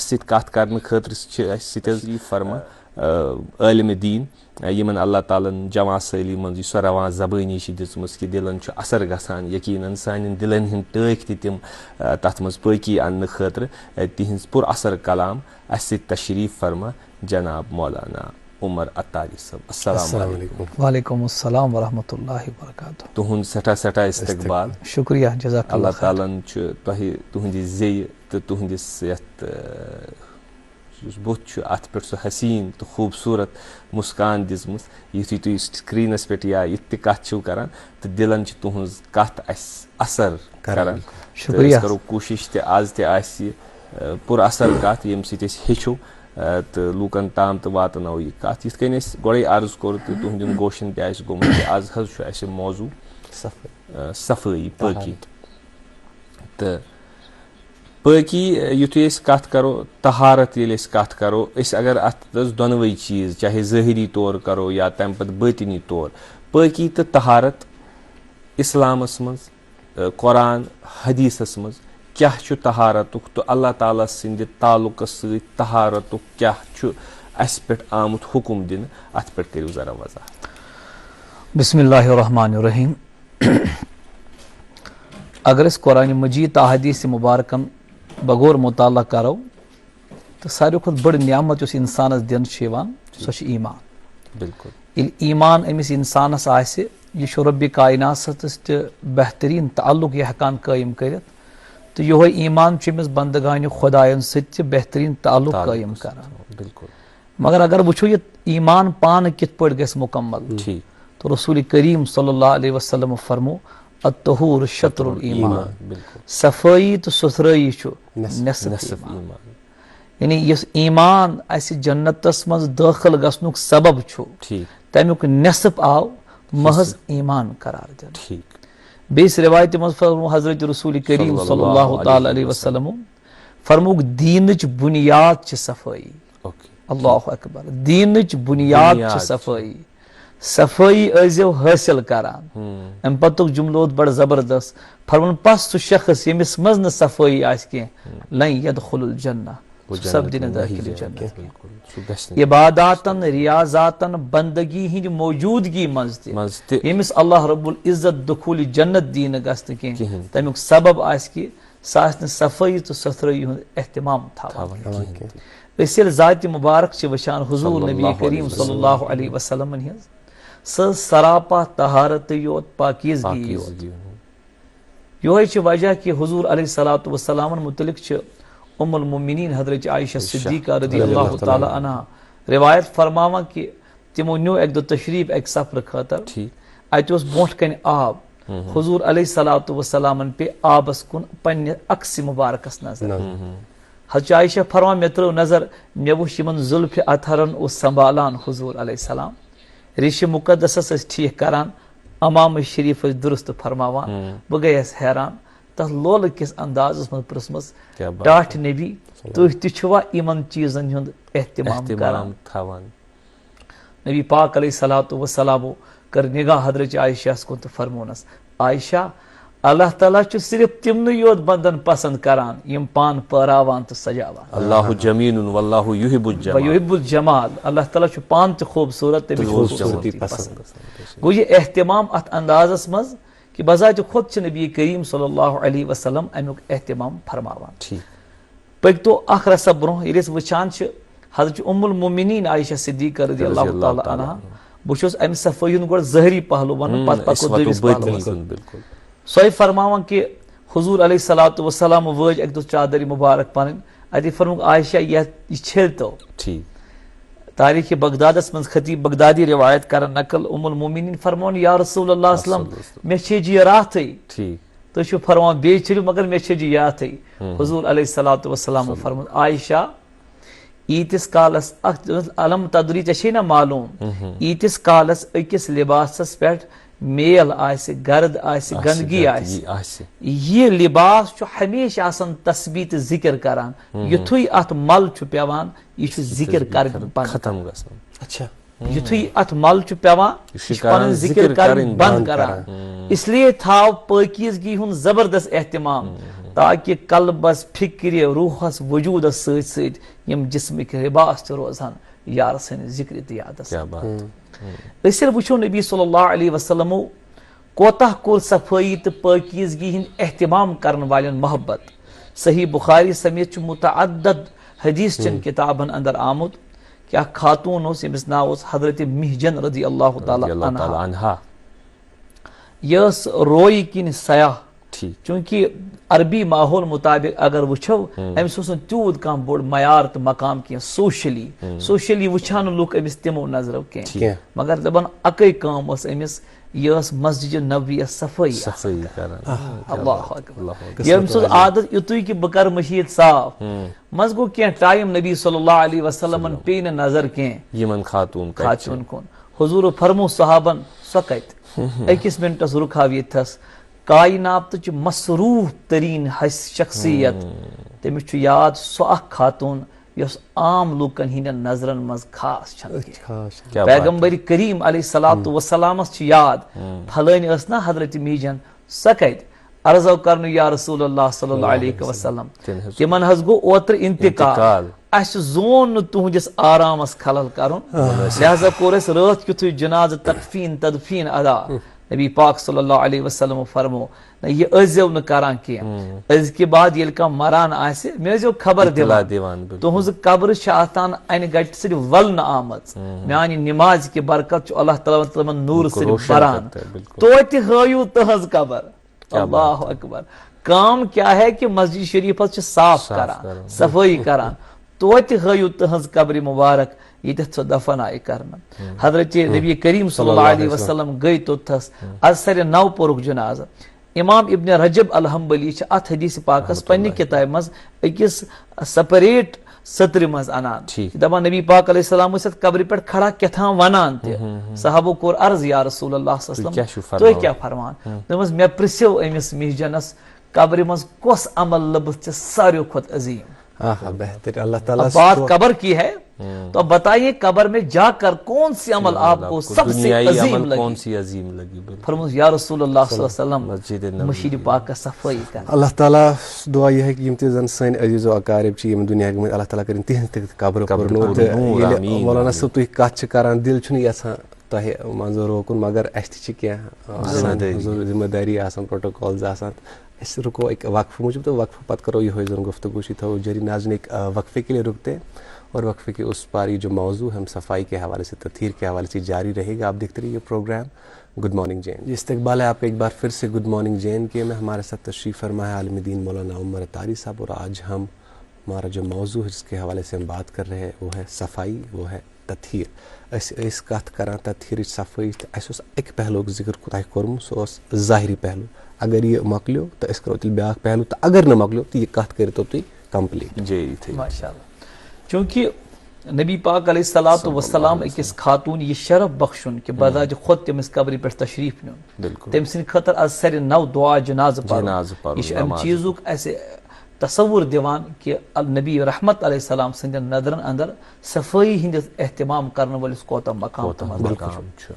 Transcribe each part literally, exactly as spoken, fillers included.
سۭتۍ کَتھ کَرنہٕ خٲطرٕ چھِ اَسہِ سۭتۍ حظ تشریٖف فرما، آ، عٲلمِ دیٖن، آ، یِمَن اللہ تعالیٰ ہَن جوان سٲلی منٛز یہِ سۄ رواں زبٲنی چھِ دِژمٕژ کہِ دِلَن چھُ اثر گژھان۔ یقیناً سانٮ۪ن دِلَن ہٕنٛدۍ ٹٲکۍ تہِ تِم، آ، تَتھ منٛز پٲکی اَننہٕ خٲطرٕ، آ، تِہِنٛز پُر اثر کلام۔ اَسہِ سۭتۍ تشریٖف فرما جناب مولانا عمر عطاری صٲب۔ السلام السلام علیکم۔ علیکم۔ وعلیکم السلام ورحمۃ اللہ وبرکاتہ۔ تُہُنٛد سٮ۪ٹھاہ سٮ۪ٹھاہ استقبال۔ شُکریہ، جزاک اللہ اللہ خیر۔ تعالیٰ ہَن چھُ تۄہہِ تُہٕنٛدِ زیٚیہِ تہٕ تُہٕنٛدِس یَتھ، آ، یُس بُتھ چھُ، اَتھ پٮ۪ٹھ سُہ حسیٖن تہٕ خوٗبصوٗرت مُسکان دِژمٕژ۔ یُتھُے تُہۍ screenس پٮ۪ٹھ یا یِتھ تہِ کَتھ چھِو کَران، تہٕ دِلَن چھِ تُہٕنٛز کَتھ اَسہِ اثر کران۔ کران۔ تہٕ شُکریہ۔ أسۍ کَرو کوٗشِش تہِ آز تہِ آسہِ یہِ، آ، پُر اثر کَتھ، ییٚمہِ سۭتۍ أسۍ ہیٚچھو، آ، تہٕ لوٗکَن تام تہٕ واتناوو یہِ کَتھ۔ یِتھ کٔنۍ اَسہِ گۄڈَے عرض کوٚر تہٕ تُہٕنٛدٮ۪ن گوشَن تہِ آسہِ گوٚمُت کہِ آز حظ چھُ اَسہِ موضوع، صفٲیی۔ آ، صفٲیی، پٲکی۔ طہارت۔ تہٕ پٲکی، یُتھُے أسۍ کَتھ کَرو، طہارت ییٚلہِ أسۍ کَتھ کَرو، أسۍ اگر اَتھ منٛز دۄنوَے چیٖز، چاہے ظٲہِری طور کَرو یا تَمہِ پَتہٕ بٲطِنی طور، پٲکی تہٕ طہارت اِسلامَس منٛز، اَ، قرآن حدیثَس منٛز کیٛاہ چھُ طہارتُک تہٕ اللہ تعالیٰ سٕنٛدِ تعلقَس سۭتۍ طہارتُک کیٛاہ چھُ اَسہِ پٮ۪ٹھ آمُت حُکُم دِنہٕ، اَتھ پٮ۪ٹھ کٔرِو ذرا وضاحت۔ بسم اللہ الرحمن الرحیم۔ اگر أسۍ قرآن مجید تہٕ احادیث مبارکن بغور مطالعہ کرو، تہٕ ساروی کھۄتہٕ بٔڑ نعمت یۄس انسانس دِنہٕ چھِ یِوان، سۄ چھِ ایمان۔ بالکل۔ ییٚلہِ ایمان أمِس انسانس آسہِ، یہِ چھُ رۄبِ کائنات سۭتۍ تہِ بہتریٖن تعلق یہِ ہٮ۪کان قٲیِم کٔرِتھ، تہٕ یِہوٚے ایمان چھُ أمِس بندگانہِ خۄدایَن سۭتۍ تہِ بہتریٖن تعلق تعلق قٲیِم کران۔ بالکل۔ مگر اگر وٕچھو، یہِ ایمان پانہٕ کِتھ پٲٹھۍ گژھِ مُکمل؟ ٹھیٖک۔ تو رسول کریم صلی اللہ علیہ وسلم فرمو، "الطہور شطر الایمان۔" ایمان، بالکل۔ صفٲیی تہٕ سُتھرٲیی چھُ نصف نصف ایمان۔ ایمان۔ یعنی یُس ایمان اَسہِ جنتس منٛز دٲخل گژھنُک سبب چھُ، ٹھیٖک۔ تَمیُک نصف آو محض نصف۔ ایمان قرار دِنہٕ۔ ٹھیٖک۔ بیٚیِس روایتہِ منٛز فرمو حضرت رسول کریم صلی صلی اللہ اللہ تعالیٰ علیہ علیہ وسلم۔ وسلم، فرموک، "دیٖنٕچ بُنیاد چھِ صفٲیی۔" اوکے۔ اللہ اکبر۔ دیٖنٕچ بُنیاد چھِ بُنیاد چھِ۔ صفٲیی۔ صفٲیی ٲسۍزیو حٲصِل کران۔ ہم۔ اَمہِ پتُک جملہٕ اوس بڑٕ زبردست۔ فرموُن، پس سُہ شخص ییٚمِس منٛز نہٕ صفٲیی آسہِ کینٛہہ، ہم۔ لن یدخل الجنہ۔ وہ سُہ جنت سپدِ نہٕ میں نہیں دٲخِل جائے گا۔ جنت کینٛہہ۔ بالکل۔ سُہ گژھِ نہٕ۔ عباداتن، ریاضاتن، بندگی ہٕنٛدِ موجودگی منٛز تہِ۔ منٛز تہِ۔ ییٚمِس اللہ رب العزت دخول جنت دی نہٕ گژھنہٕ کینٛہہ، کِہیٖنۍ۔ تَمیُک سبب آسہِ کہِ سُہ آسہِ نہٕ صفٲیی تہٕ سُتھرٲیی ہُنٛد اہتمام تھاوان۔ تھاوان کِہیٖنۍ۔ أسۍ ییٚلہِ ذاتِ مبارک چھِ وٕچھان حضور صلی نبی اللہ کریم علیہ صلی وسلم۔ اللہ علیہ وسلمن ہٕنٛز، سۄ ٲس سراپا طہارتٕے یوت، پاکیزگی یوت۔ پاکیزگی ہُنٛد۔ یِہوٚے چھِ وجہ کہِ حضور علیہ الصلوۃ والسلامن متعلق چھِ ام المؤمنین حضرت عائشہ عائشہ صدیقہ رضی رضی اللہ اللہ تعالیٰ تعالیٰ عنہا روایت فرماوان کہِ تِمو نیوٗ اَکہِ دۄہ تشریٖف اَکہِ سفرٕ خٲطرٕ۔ ٹھیٖک۔ اَتہِ اوس برونٛٹھ کَنہِ آب۔ ہم ہم۔ حضور علیہ الصلوۃ والسلامن پے آبس کُن پننہِ عکسِ مبارکس نظر۔ نظر۔ ہم ہم۔ حضرت عائشہ فرمان، مےٚ ترٲو نظر، مےٚ وُچھ یِمن زُلفِ اطہرن اوس سنبھالان حضور علیہ السلام۔ ریشہِ مقدسس ٲسۍ ٹھیٖک کران، امام شریف ٲسۍ درست فرماوان۔ ہم۔ بہٕ گٔیس حیران، تتھ لولہٕ کِس اندازس منٛز پرژھمس، کیا بات ٹاٹھۍ ہے۔ نبی، تُہۍ تہِ چھِوا یِمن چیٖزن ہُنٛد اہتمام اہتمام کران؟ تھاوان۔ نبی پاک علیہ الصلوۃ والسلامو کٔر نگاہ حضرت عائشہ ہس کُن تہٕ فرمونس، عائشہ، اللہ تعالیٰ چھُ صرف تِمنٕے یوت بندن پسند کران یِم پان پٲراوان تہٕ سجاوان۔ اللہ جمیل واللہ یحب الجمال۔ ویحب الجمال، اللہ تعالیٰ چھُ پانہٕ تہِ خوٗبصوٗرت، تٔمِس تہٕ چھُ خوٗبصوٗرتی خوٗبصوٗرتی پسند۔ پسند۔ گوٚو یہِ اہتمام اتھ اندازس منٛز کہِ بذات خود چھِ نبی کریم صلی اللہ علیہ وسلم امیُک اہتمام فرماوان۔ ٹھیٖک۔ پٔکۍ تو اکھ رژھا برونٛہہ، ییٚلہِ أسۍ وٕچھان چھِ حضرت ام المؤمنین عائشہ صدیقہ رضی رضی اللہ اللہ تعالیٰ تعالیٰ عنہا، عنہا۔ بہٕ چھُس امہِ صفٲیی ہُنٛد گۄڈٕ ظٲہری پہلو ونان، ہم، پتہٕ أسۍ پکو واتو دٔیمِس بٲطنی پہلوس۔ کُن، بالکل۔ سۄے فرماوان کہِ حضور علیہ الصلوۃ والسلام وٲج اکہِ دۄہ چادرِ مبارک پنٕنۍ، اتی فرمووُکھ، عائشہ، یتھ، یہِ چھٔلۍ تو۔ ٹھیٖک۔ تاریخ بغدادس منٛز خطیب بغدادی روایت کران نقل، ام المؤمنین فرمون، یا رسول اللہ صلی اللہ علیہ وسلم، صلی اللہ علیہ وسلم۔ مےٚ چھٔج یہِ راتھٕے۔ ٹھیٖک۔ تُہۍ چھِو فرمان بیٚیہِ چھٔلِو، مگر مےٚ چھٔج یہِ یاتھٕے۔ ہم۔ حضور علیہ الصلوۃ والسلام صلی۔ فرمووُن، عائشہ، ییٖتِس کالس اکھ، الم تدری، ژےٚ چھے نہ معلوم، ہم۔ ییٖتِس کالس أکِس لباسس پٮ۪ٹھ میل آسہِ، گرد آسہِ، آسہِ، گندگی گندگی آسہِ، آسہِ۔ یہِ لباس چھُ ہمیشہِ آسان تسبیح تہٕ ذکر کران۔ ہم۔ یُتھُے اتھ مل چھُ پٮ۪وان، یہِ چھُ ذکر تسبیح کرٕنۍ کران بنٛد۔ ختم گژھان۔ اچھا۔ یُتھُے اتھ مل چھُ پٮ۪وان، یہِ چھُ یہِ چھُ کران پنٕنۍ ذکر ذکر کرٕنۍ کرٕنۍ بنٛد بنٛد کران۔ کران۔ ہم۔ اس لیے تھاو پٲکیزگی ہُنٛد زبردست اہتمام۔ ہم۔ تاکہ قلبس، فکرِ، روحس، وجودس سۭتۍ سۭتۍ یِم جسمٕکۍ لباس تہِ روزہن یار سٕنٛدِ ذکرِ تہٕ یادس۔ کیا بات۔ أسۍ ییٚلہِ وٕچھو نبی صلی اللہ علیہ وسلمو کوتاہ کوٚر صفٲیی تہٕ پٲکیزگی ہُنٛد اہتمام کرن والٮ۪ن محبت۔ صحیح بخاری سمیت چھُ متعدد حدیث چٮ۪ن کتابن اندر آمُت کہ اکھ خاتون اوس، ییٚمِس ناو اوس حضرت محجن رضی اللہ تعالیٰ رضی اللہ عنہا۔ تعالیٰ عنہا۔ یہِ ٲس رویہِ کِنۍ سیاہ۔ ٹھیک۔ چونکہ عربی ماحول مطابق اگر وٕچھو، أمِس اوس نہٕ تیوٗت کانٛہہ بوٚڑ معیار تہٕ مقام کینٛہہ سوشلی۔ سوشلی وٕچھان نہٕ لُکھ أمِس تِمو نظرو کینٛہہ۔ کینٛہہ۔ مگر دپان اکٕے کٲم ٲس أمِس، یہِ ٲس مسجد نبویس صفٲیی آسان صفٲیی کران۔ کران۔ اللہ اکبر۔ اللہ اکبر۔ ییٚمہِ سُنٛد عادت یُتُے کہ بہٕ کرٕ مشیٖد صاف۔ منٛزٕ گوٚو کینٛہہ ٹایم نبی صلی اللہ علیہ وسلمن پیٚیہِ نہٕ نظر کینٛہہ۔ یِمن خاتون کتہِ چھِ؟ خاتون کُن۔ حضور فرمو صحابن، سۄ کتہِ؟ أکِس منٹس رُکاو ییٚتھس۔ کائناتٕچ مصروف ترین حس-، شخصیت، تٔمِس چھُ یاد سۄ اکھ خاتون یۄس عام لوٗکن ہٕنٛدٮ۪ن نظرن منٛز خاص چھنہٕ أتھۍ کینٛہہ۔ خاص چھنہٕ۔ کیا بات ہے۔ پیغمبر کریم علیہ الصلوۃ والسلامس چھُ یاد، پھلٲنۍ ٲس نا حضرت میجن، سۄ کتہِ؟ عرضو کرنہٕ یا رسول اللہ صلی اللہ علیہ وسلم۔ تٔمۍ حظ تِمن حظ گوٚو اوترٕ انتقال۔ انتقال۔ اسہِ زون نہٕ تُہنٛدِس آرامس خلل کرُن، لہذا کوٚر اسہِ رٲتھ کیُتھُے جنازٕ تکفین تدفین ادا۔ نبی پاک صلی اللہ علیہ وسلم فرمو، نہ، یہِ ٲسۍزیو نہٕ کران کینٛہہ۔ أزکہِ بعد ییٚلہِ کانٛہہ مران آسہِ، مےٚ ٲسۍزیو خبر اطلاع دِوان۔ دِوان، بِلکُل۔ تُہنٛز قبر چھِ آتان انہِ گٹہِ سۭتۍ ولنہٕ آمٕژ۔ میانہِ نمازِ کہِ برکت چھُ اللہ تعالیٰ تِمن نوٗرٕ سۭتۍ روشن بران۔ کرتا ہے، بِلکُل۔ توتہِ ہٲیِو تٕہنٛز قبر۔ کیا بات اللہ ہے۔ اکبر۔ کٲم کیا ہے کہ مسجد شریفس چھِ صاف صاف کران، کران۔ صفٲیی کران۔ توتہِ ہٲیِو تٕہنٛز قبرِ مبارک، ییٚتٮ۪تھ سۄ دفن آیہِ کرنہٕ۔ حضرت نبی کریم صلی اللہ علیہ وسلم گٔے توٚتتھس۔ از سرِ نو پوٚرُکھ جنازٕ۔ امام ابن رجب الحنبلی چھِ اتھ حدیث پاکس رحمتہ پننہِ اللہ۔ کتابہِ منٛز أکِس سپریٹ سطرِ منٛز انان۔ ٹھیک۔ دپان نبی پاک علیہ السلام ٲسۍ اتھ قبرِ پٮ۪ٹھ کھڑا کیٛاہ تام ونان تہِ۔ صحابو کوٚر عرض، یا رسول اللہ صلی اللہ علیہ وسلم، کیٛاہ چھِو تُہۍ فرماوان؟ کیٛاہ فرمان؟ دوٚپمس، مےٚ پرژھیو أمِس مہجنس، قبرِ منٛز کۄس عمل لٔبٕتھ چھِ ساروٕے کھۄتہٕ عظیٖم؟ آہا، بہتر۔ اللہ تعالیٰ اب بات قبر کی ہے، تو اب بتائیے قبر میں جا کر کون سی عمل آپ کو سب سے دنیائی عظیم عمل لگی؟ کون سی عظیم لگی؟ بالکل۔ فرموس، یا رسول اللہ صلی اللہ علیہ وسلم، مسجد نبوی۔ مسجد پاک کا صفائی کرنا۔ اللہ تعالیٰ دعا یہِ ہے کہ یِم تہِ زن سٲنۍ عزیز و اقارب چھِ یِم دُنیا گٔمٕتۍ، اللہ تعالیٰ کٔرِن تِہنٛز تہِ قبر قبر پُر نوٗر۔ پُر نوٗر، ییٚلہِ آمیٖن، مولانا آمیٖن۔ صٲب تُہۍ کتھ چھِ کران، دِل چھُنہٕ یژھان تۄہہِ منٛزٕ روکُن، مگر اسہِ تہِ چھِ کینٛہہ، آ، ذمہ دٲری۔ ذمہ دٲری آسان، پروٹوکالز آسان۔ أسۍ رُکو اَکہِ وقفہٕ موٗجوٗب تہٕ وقفہٕ پتہٕ کرو یِہوٚے زن گفتگو چھِ، تھاوو جٲری۔ ناظرین، اکھ، آ، وقفے کے لیے رکتے ہیں اور وقفے کے اس پار یہ جو موضوع ہے، ہم صفائی کے حوالے سے، تطہیر کے حوالے سے جاری رہے گا۔ آپ دیکھتے رہیے program good morning J N. استقبال ہے آپ کا ایک بار پھر سے گڈ مارننگ جے این کے میں۔ ہمارے ساتھ تشریف فرما ہے عالم دین مولانا عمر اطاری صاحب، اور آج ہم، ہمارا جو موضوع ہے جس کے حوالے سے ہم بات کر رہے ہیں وہ ہے صفائی، وہ ہے تطہیر۔ أسۍ ٲسۍ کتھ کران تطہیرٕچ، صفٲیی، تہٕ اَسہِ اوس اَکہِ پہلوُک ذکر تۄہہِ کوٚرمُت، سُہ اوس ظٲہری پہلو۔ اگر یہِ مۄکلیو، تہٕ أسۍ کرو تیٚلہِ بیٛاکھ پہلو، تہٕ اگر نہٕ مۄکلیو، تہٕ یہِ کتھ کٔرِو تُہۍ کمپلیٖٹ۔ جی، یِتھَے۔ ماشاء اللہ۔ چونکہ نبی پاک علیہ الصلوۃ صلی اللہ علیہ وسلم۔ والسلام أکِس خاتون یہِ شرف بخشُن کہ بذات خود تٔمِس قبرِ پٮ۪ٹھ تشریف نیُن۔ بالکل۔ تٔمۍ سٕنٛدِ خٲطرٕ از سرِ نو دعا جنازٕ پرُن۔ جنازٕ پرُن، یہِ چھُ اَمہِ نماز۔ چیٖزُک اَسہِ تصور دِوان کہ النبی رحمت علیہ السلام سٕنٛدٮ۪ن نظرن اندر صفٲیی ہٕنٛدِس اہتمام کرن وٲلِس کوتاہ مقام کوتاہ تہٕ مرتبہ مقام چھُ۔ چھُ۔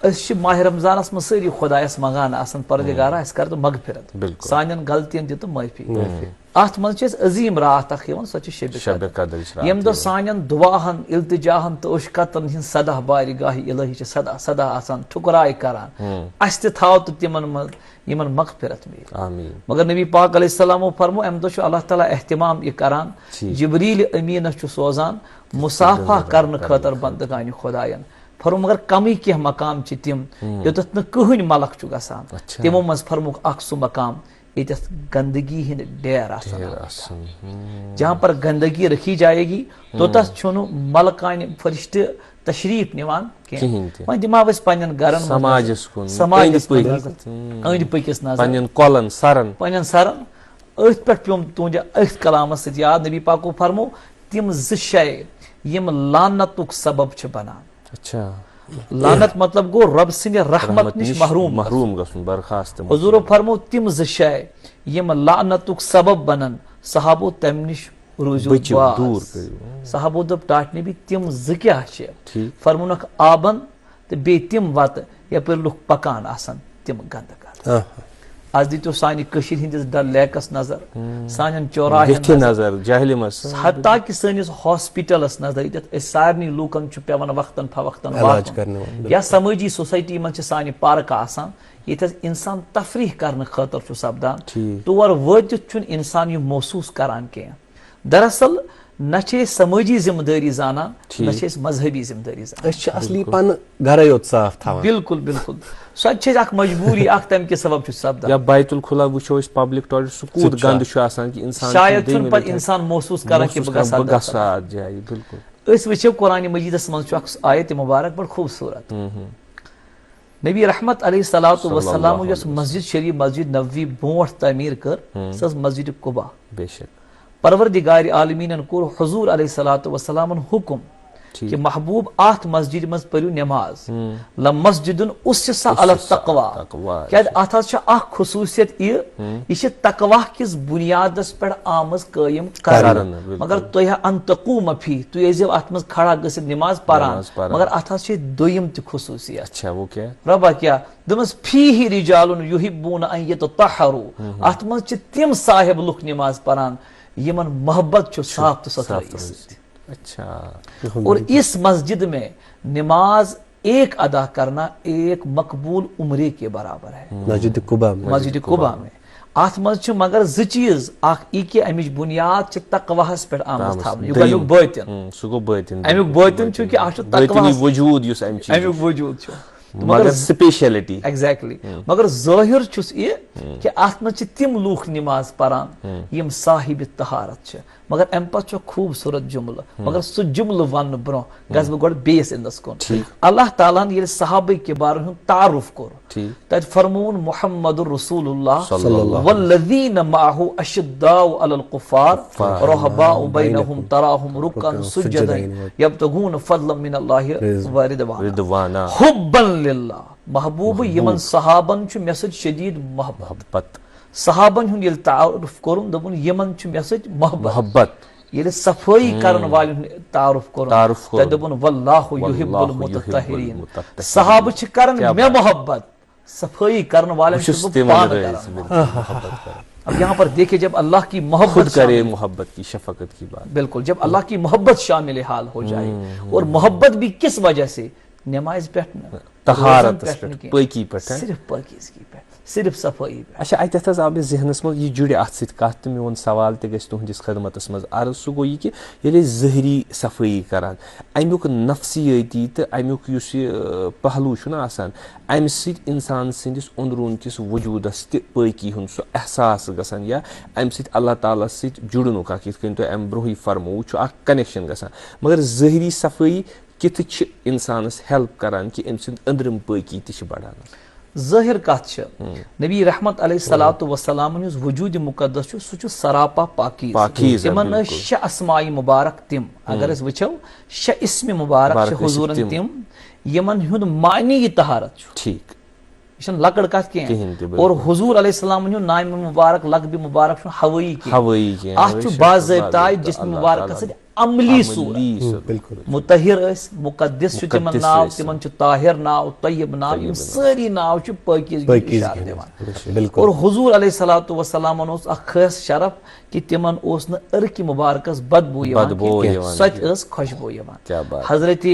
أسۍ چھِ ماہِ رمضانس منٛز سٲری خۄدایس منٛگان آسان، پروردگارا، اَسہِ کر تہٕ مغفرت۔ بالکل۔ سانٮ۪ن غلطین دِ تہٕ معٲفی۔ معٲفی۔ اتھ منٛز چھِ اَسہِ عظیٖم راتھ اکھ یِوان، سۄ چھِ شبِ شبِ قدر۔ قدرٕچ راتھ ییٚمہِ دۄہ یِوان۔ سانٮ۪ن دُعاہن، التجاہن تہٕ اوٚش قطرن ہٕنٛز صدا بارگاہ الہی چھِ صدا صدا آسان ٹھُکراے کران۔ ہُم۔ اَسہِ تہِ تھاو تہٕ تِمن منٛز یِمن مغفرت میلہِ۔ آمین۔ مگر نبی پاک علیہ السلامو فرمو، اَمہِ دۄہ چھُ اللہ تعالیٰ اہتمام یہِ کران، ٹھیٖک۔ جبریل امیٖنس چھُ سوزان مُصافحہ بندگان کرنہٕ کرنہٕ خٲطرٕ خٲطرٕ۔ بندگانِ خۄدایَن۔ فرمو، مگر کمٕے کینٛہہ مقام چھِ تِم، ہُم۔ یوٚتَتھ نہٕ کٕہٕنۍ ملک چھُ گژھان۔ اچھا۔ تِمو منٛز فرموکھ اکھ سُہ مقام، ییٚتٮ۪تھ گندگی ہٕنٛدۍ ڈیر آسن ڈیر آمٕتۍ۔ آسن۔ ہُم۔ جہاں پر گندگی رکھی جائے گی، توٚتَتھ ہُم۔ چھُنہٕ ملکانہِ فرشتہٕ تشریٖف نِوان کینٛہہ۔ کِہیٖنۍ تہِ۔ وۄنۍ دِمہٕ ہاو أسۍ پننٮ۪ن گرن منٛز سماجس نظر، کُن، سماجس أنٛدۍ کُن پٔکۍ۔ نظر، ہُم۔ أنٛدۍ پٔکِس نظر۔ پننٮ۪ن کۄلن، سرن۔ پننٮ۪ن سرن۔ أتھۍ پٮ۪ٹھ پیوٚم تُہنٛدِ أتھۍ کلامس سۭتۍ یاد، نبی پاکو فرمو، تِم زٕ شے یِم لعنتُک سبب چھِ بنان۔ اچھا۔ لعنت مطلب گوٚو رۄب سٕنٛدِ رحمت رحمت نِش نِش محروم گژھُن۔ محروم گژھُن، برخاست تِم حضوٗرو گژھُن۔ فرمو، تِم زٕ شے یِم لعنتُک سبب بنن، صحابو تَمہِ نِش روٗزِو بٔچِو، باز۔ دوٗر کٔرِو۔ صحابو دوٚپ، ٹاٹھۍ نبی، تِم زٕ کیٛاہ چھِ؟ ٹھیٖک۔ فرمونکھ، آبن تہٕ بیٚیہِ تِم وتہٕ یپٲرۍ لُکھ پکان آسن، تِم گنٛدٕ گنٛدٕ۔ آہا۔ از دیٖتو سانہِ کٔشیٖرِ ہٕنٛدِس ڈل لیکس نظر، سانٮ۪ن چوراہن ییٚتھِ نظر، نظر جہلِمس۔ حتیٰ کہِ سٲنِس ہاسپٹلس نظر دِتھ، أسۍ سارنٕے لوٗکن چھُ پٮ۪وان وقتاً فوقتاً علاج واتُن۔ کرنہٕ وَن۔ یا سمٲجی سوسایٹی منٛز چھِ سانہِ پارکہٕ آسان، ییٚتہِ حظ انسان تفریح کرنہٕ خٲطرٕ چھُ سپدان، ٹھیٖک۔ تور وٲتِتھ چھُنہٕ انسان یہِ محسوٗس کران کینٛہہ۔ دراصل نہ چھِ أسۍ سمٲجی ذمہٕ دٲری زانان، نہ ٹھیٖک۔ چھِ أسۍ مذہبی ذمہٕ دٲری زانان۔ أسۍ چھِ اصلی پنہٕ گرے یوت صاف تھاوان۔ بالکل، بالکل۔ سۄ تہِ چھِ اَسہِ اکھ مجبوٗری اکھ، تَمہِ کہِ سبب چھُ سپدان۔ یا بیت الخلا وٕچھو أسۍ، پبلک ٹویلٹ، سُہ کوٗت سُہ تہِ چھُ گنٛدٕ اکھ۔ چھُ آسان کہِ انسان چھُنہٕ شاید چھُنہٕ دوٚیمہِ پتہٕ لٹہِ انسان محسوٗس کران کہِ محسوٗس بہٕ گژھٕ کران، ہا بہٕ گژھٕ ہا تَتھ۔ اتھ جایہِ، بالکل۔ أسۍ وٕچھو قرآن مجیدس منٛز چھُ اکھ آیت مبارک بڑٕ خوٗبصوٗرت۔ نبی رحمت علیہ الصلوۃ صلی اللہ والسلام علیہ یۄس مسجد شریف مسجد نبوی برونٛٹھ تعمیٖر کٔر، سۄ ٲس مسجد قبا۔ بے شک۔ پروردگار عالمیٖنن کوٚر حضور علیہ الصلوۃ والسلامن حکم ٹھیٖک۔ کہِ محبوب، اتھ مسجدِ منٛز پٔرِو نماز۔ لمسجد اسس علی التقوی۔ تقوی۔ کیازِ اتھ حظ چھِ اکھ خصوٗصیت یہِ، یہِ چھِ تقوی کِس بُنیادس پٮ۪ٹھ آمٕژ قٲیِم کرنہٕ۔ کرنہٕ، بِلکُل۔ مگر تُہۍ ان تقوم فی، تُہۍ ٲسۍزیو اتھ منٛز کھڑا گٔژھِتھ نماز پران۔ نماز پران۔ مگر اتھ حظ چھِ دوٚیِم تہِ خصوٗصیت۔ اچھا، وہ کیا ہے؟ ربا کیا؟ دوٚپمَس، فیہ رجال یحبون ان یتطہروا۔ اتھ منٛز چھِ تِم صاحب لُکھ نماز پران یِمن محبت چھُ صاف تہٕ صاف ستھرائی تہٕ سۭتۍ۔ اچھا۔ اور اس مسجد میں نماز ایک ادا کرنا ایک مقبول عمرے کے برابر ہے۔ مسجد قبا میں۔ مسجد قبا میں۔ اتھ منٛز چھِ مگر زٕ چیٖز، اکھ یہِ کہِ امِچ بُنیاد چھِ تقواہس پٮ۪ٹھ آمٕژ آمٕژ۔ تھاونہٕ، یہِ دوٚیِم۔ گوٚو امیُک بٲطِن۔ ہم، سُہ گوٚو بٲطِن، امیُک بِلکُل، بٲطِن چھُ بٲطِن۔ کہِ اَتھ چھُ بٲطِنی تقواہس وجوٗد یُس امہِ چیٖزُک امیُک وجوٗد چھُ۔ مگر سپیشلٹی۔ ایگزیکٹلی۔ مگر ظٲہِر چھُس یہِ کہِ اتھ منٛز چھِ تِم لوٗکھ نماز پران یِم صاحب طہارت چھِ، مگر امہِ پتہٕ چھُ خوٗبصوٗرت جملہٕ، مگر سُہ جملہٕ وننہٕ برونٛہہ گژھٕ بہٕ گۄڈٕ بیٚیِس اندس کُن۔ ٹھیٖک۔ اللہ تعالیٰ ہن ییٚلہِ صحابہ کبارن ہُنٛد تعارُف کوٚر، ٹھیٖک۔ تتہِ فرمووُن محمد رسول اللہ صلی اللہ۔ والذین معه اشداء علی الکفار کفار۔ رحماء بینهم تراهم رکعا سجدا یبتغون فضلا من اللہ ورضوانا۔ رضوانا۔ حبا للہ، محبوب، یِمن صحابن چھُ مےٚ سۭتۍ شدید محبت۔ محبت۔ صحابن ہُنٛد ییٚلہِ تعارُف کوٚرُن، دوٚپُن، یِمن چھُ مےٚ سۭتۍ محبت۔ محبت۔ ییٚلہِ صفٲیی کرن والٮ۪ن ہُنٛد تعارُف کوٚرُن، تعارُف کوٚرُن۔ تَتہِ دوٚپُن، واللہ واللہ یحب یحب المتطہرین۔ المتطہرین۔ صحابہٕ چھِ کران کیا مےٚ بات۔ محبت، صفٲیی کرن والٮ۪ن بہٕ چھُس چھُس بہٕ تِمن پانہٕ رٲضۍ، کران۔ بِلکُل، محبت کران۔ اب یہاں پر دیکھیے، جب اللہ کی محبت خود کرے شامل، محبت کی شفقت کی بات۔ بالکل، جب اللہ کی محبت شامل حال ہو جائے، اور محبت بھی کس وجہ سے؟ نمازِ پٮ۪ٹھ نہٕ، طہارتس روزن پٮ۪ٹھ، نہٕ کینٛہہ۔ پٲکی پٮ۪ٹھ، ہاں؟ صرف پٲکیزگی پٮ۪ٹھ، صرف صفٲیی پٮ۪ٹھ۔ اچھا، اتہِ ہسا آو مےٚ ذہنس منٛز، یہِ جُڑِ اتھ سۭتۍ کتھ تہٕ میون سوال تہِ گژھِ تُہنٛدِس خدمتس منٛز عرض۔ سُہ گوٚو یہِ کہِ ییٚلہِ أسۍ ظٲہری صفٲیی کران، امیُک نفسیٲتی تہٕ امیُک یُس یہِ، آ، پہلو چھُنہ آسان، امہِ سۭتۍ انسان سٕنٛدِس اندروٗن کِس وجوٗدس تہِ پٲکی ہُنٛد سُہ احساس گژھان، یا امہِ سۭتۍ اللہ تعالیٰ ہس سۭتۍ جُڑنُک اکھ، یِتھ کٔنۍ تۄہہِ امہِ برونٛہٕے فرمووُ، چھُ اکھ کنیکشن گژھان۔ مگر ظٲہری صفٲیی کِتھ چھِ انسانس ہیلپ کران کہِ أمۍ سٕنٛز أنٛدرِم پٲکی تہِ چھِ بڑان؟ ظٲہر کتھ چھِ، نبی رحمت علیہ الصلوۃ والسلام یُس وجود مقدس چھُ، سُہ چھُ سراپا پاکیز۔ پاکیز، تِمن بِلکُل۔ ٲسۍ شےٚ اسماء مبارک تِم، اگر أسۍ وٕچھو، شےٚ اسم مبارک مبارک چھِ ٲسۍ حضورن تِم۔ تِم، یِمن ہُنٛد معنی یہِ طہارت چھُ۔ ٹھیٖک۔ یہِ چھَنہٕ لۄکٕٹ کتھ کینٛہہ۔ کِہیٖنۍ تہِ، بِلکُل۔ اور حضور علیہ السلام ہُنٛد نامِ مبارک، لقبِ مبارک چھُنہٕ ہوٲیی کینٛہہ۔ ہوٲیی کینٛہہ، اتھ ہوٲیی چھُ چھُ باضٲبطہٕ اللہ جسمِ تعالیٰ مبارکس ہُنٛد سۭتۍ عملی عملی صورت۔ صورت۔ بِلکُل۔ مطہر ٲسۍ، مقدس چھُ تِمن مقدس ناو، ٲسۍ۔ تِمن چھُ طاہر ناو، طیب ناو، یِم طیب ناو۔ سٲری ناو چھِ پٲکیزگی ہُنٛد پٲکیزگی اِشارٕ ہُنٛد۔ دِوان۔ بِلکُل۔ اور حضور علیہ الصلوۃ والسلامن اوس اکھ خاص شرف کہِ تِمن اوس نہٕ عرقِ مبارکس بدبو یِوان بدبو کینٛہہ۔ یِوان سۄ تہِ کینٛہہ۔ ٲس خۄشبو یِوان۔ کیا بات۔ حضرت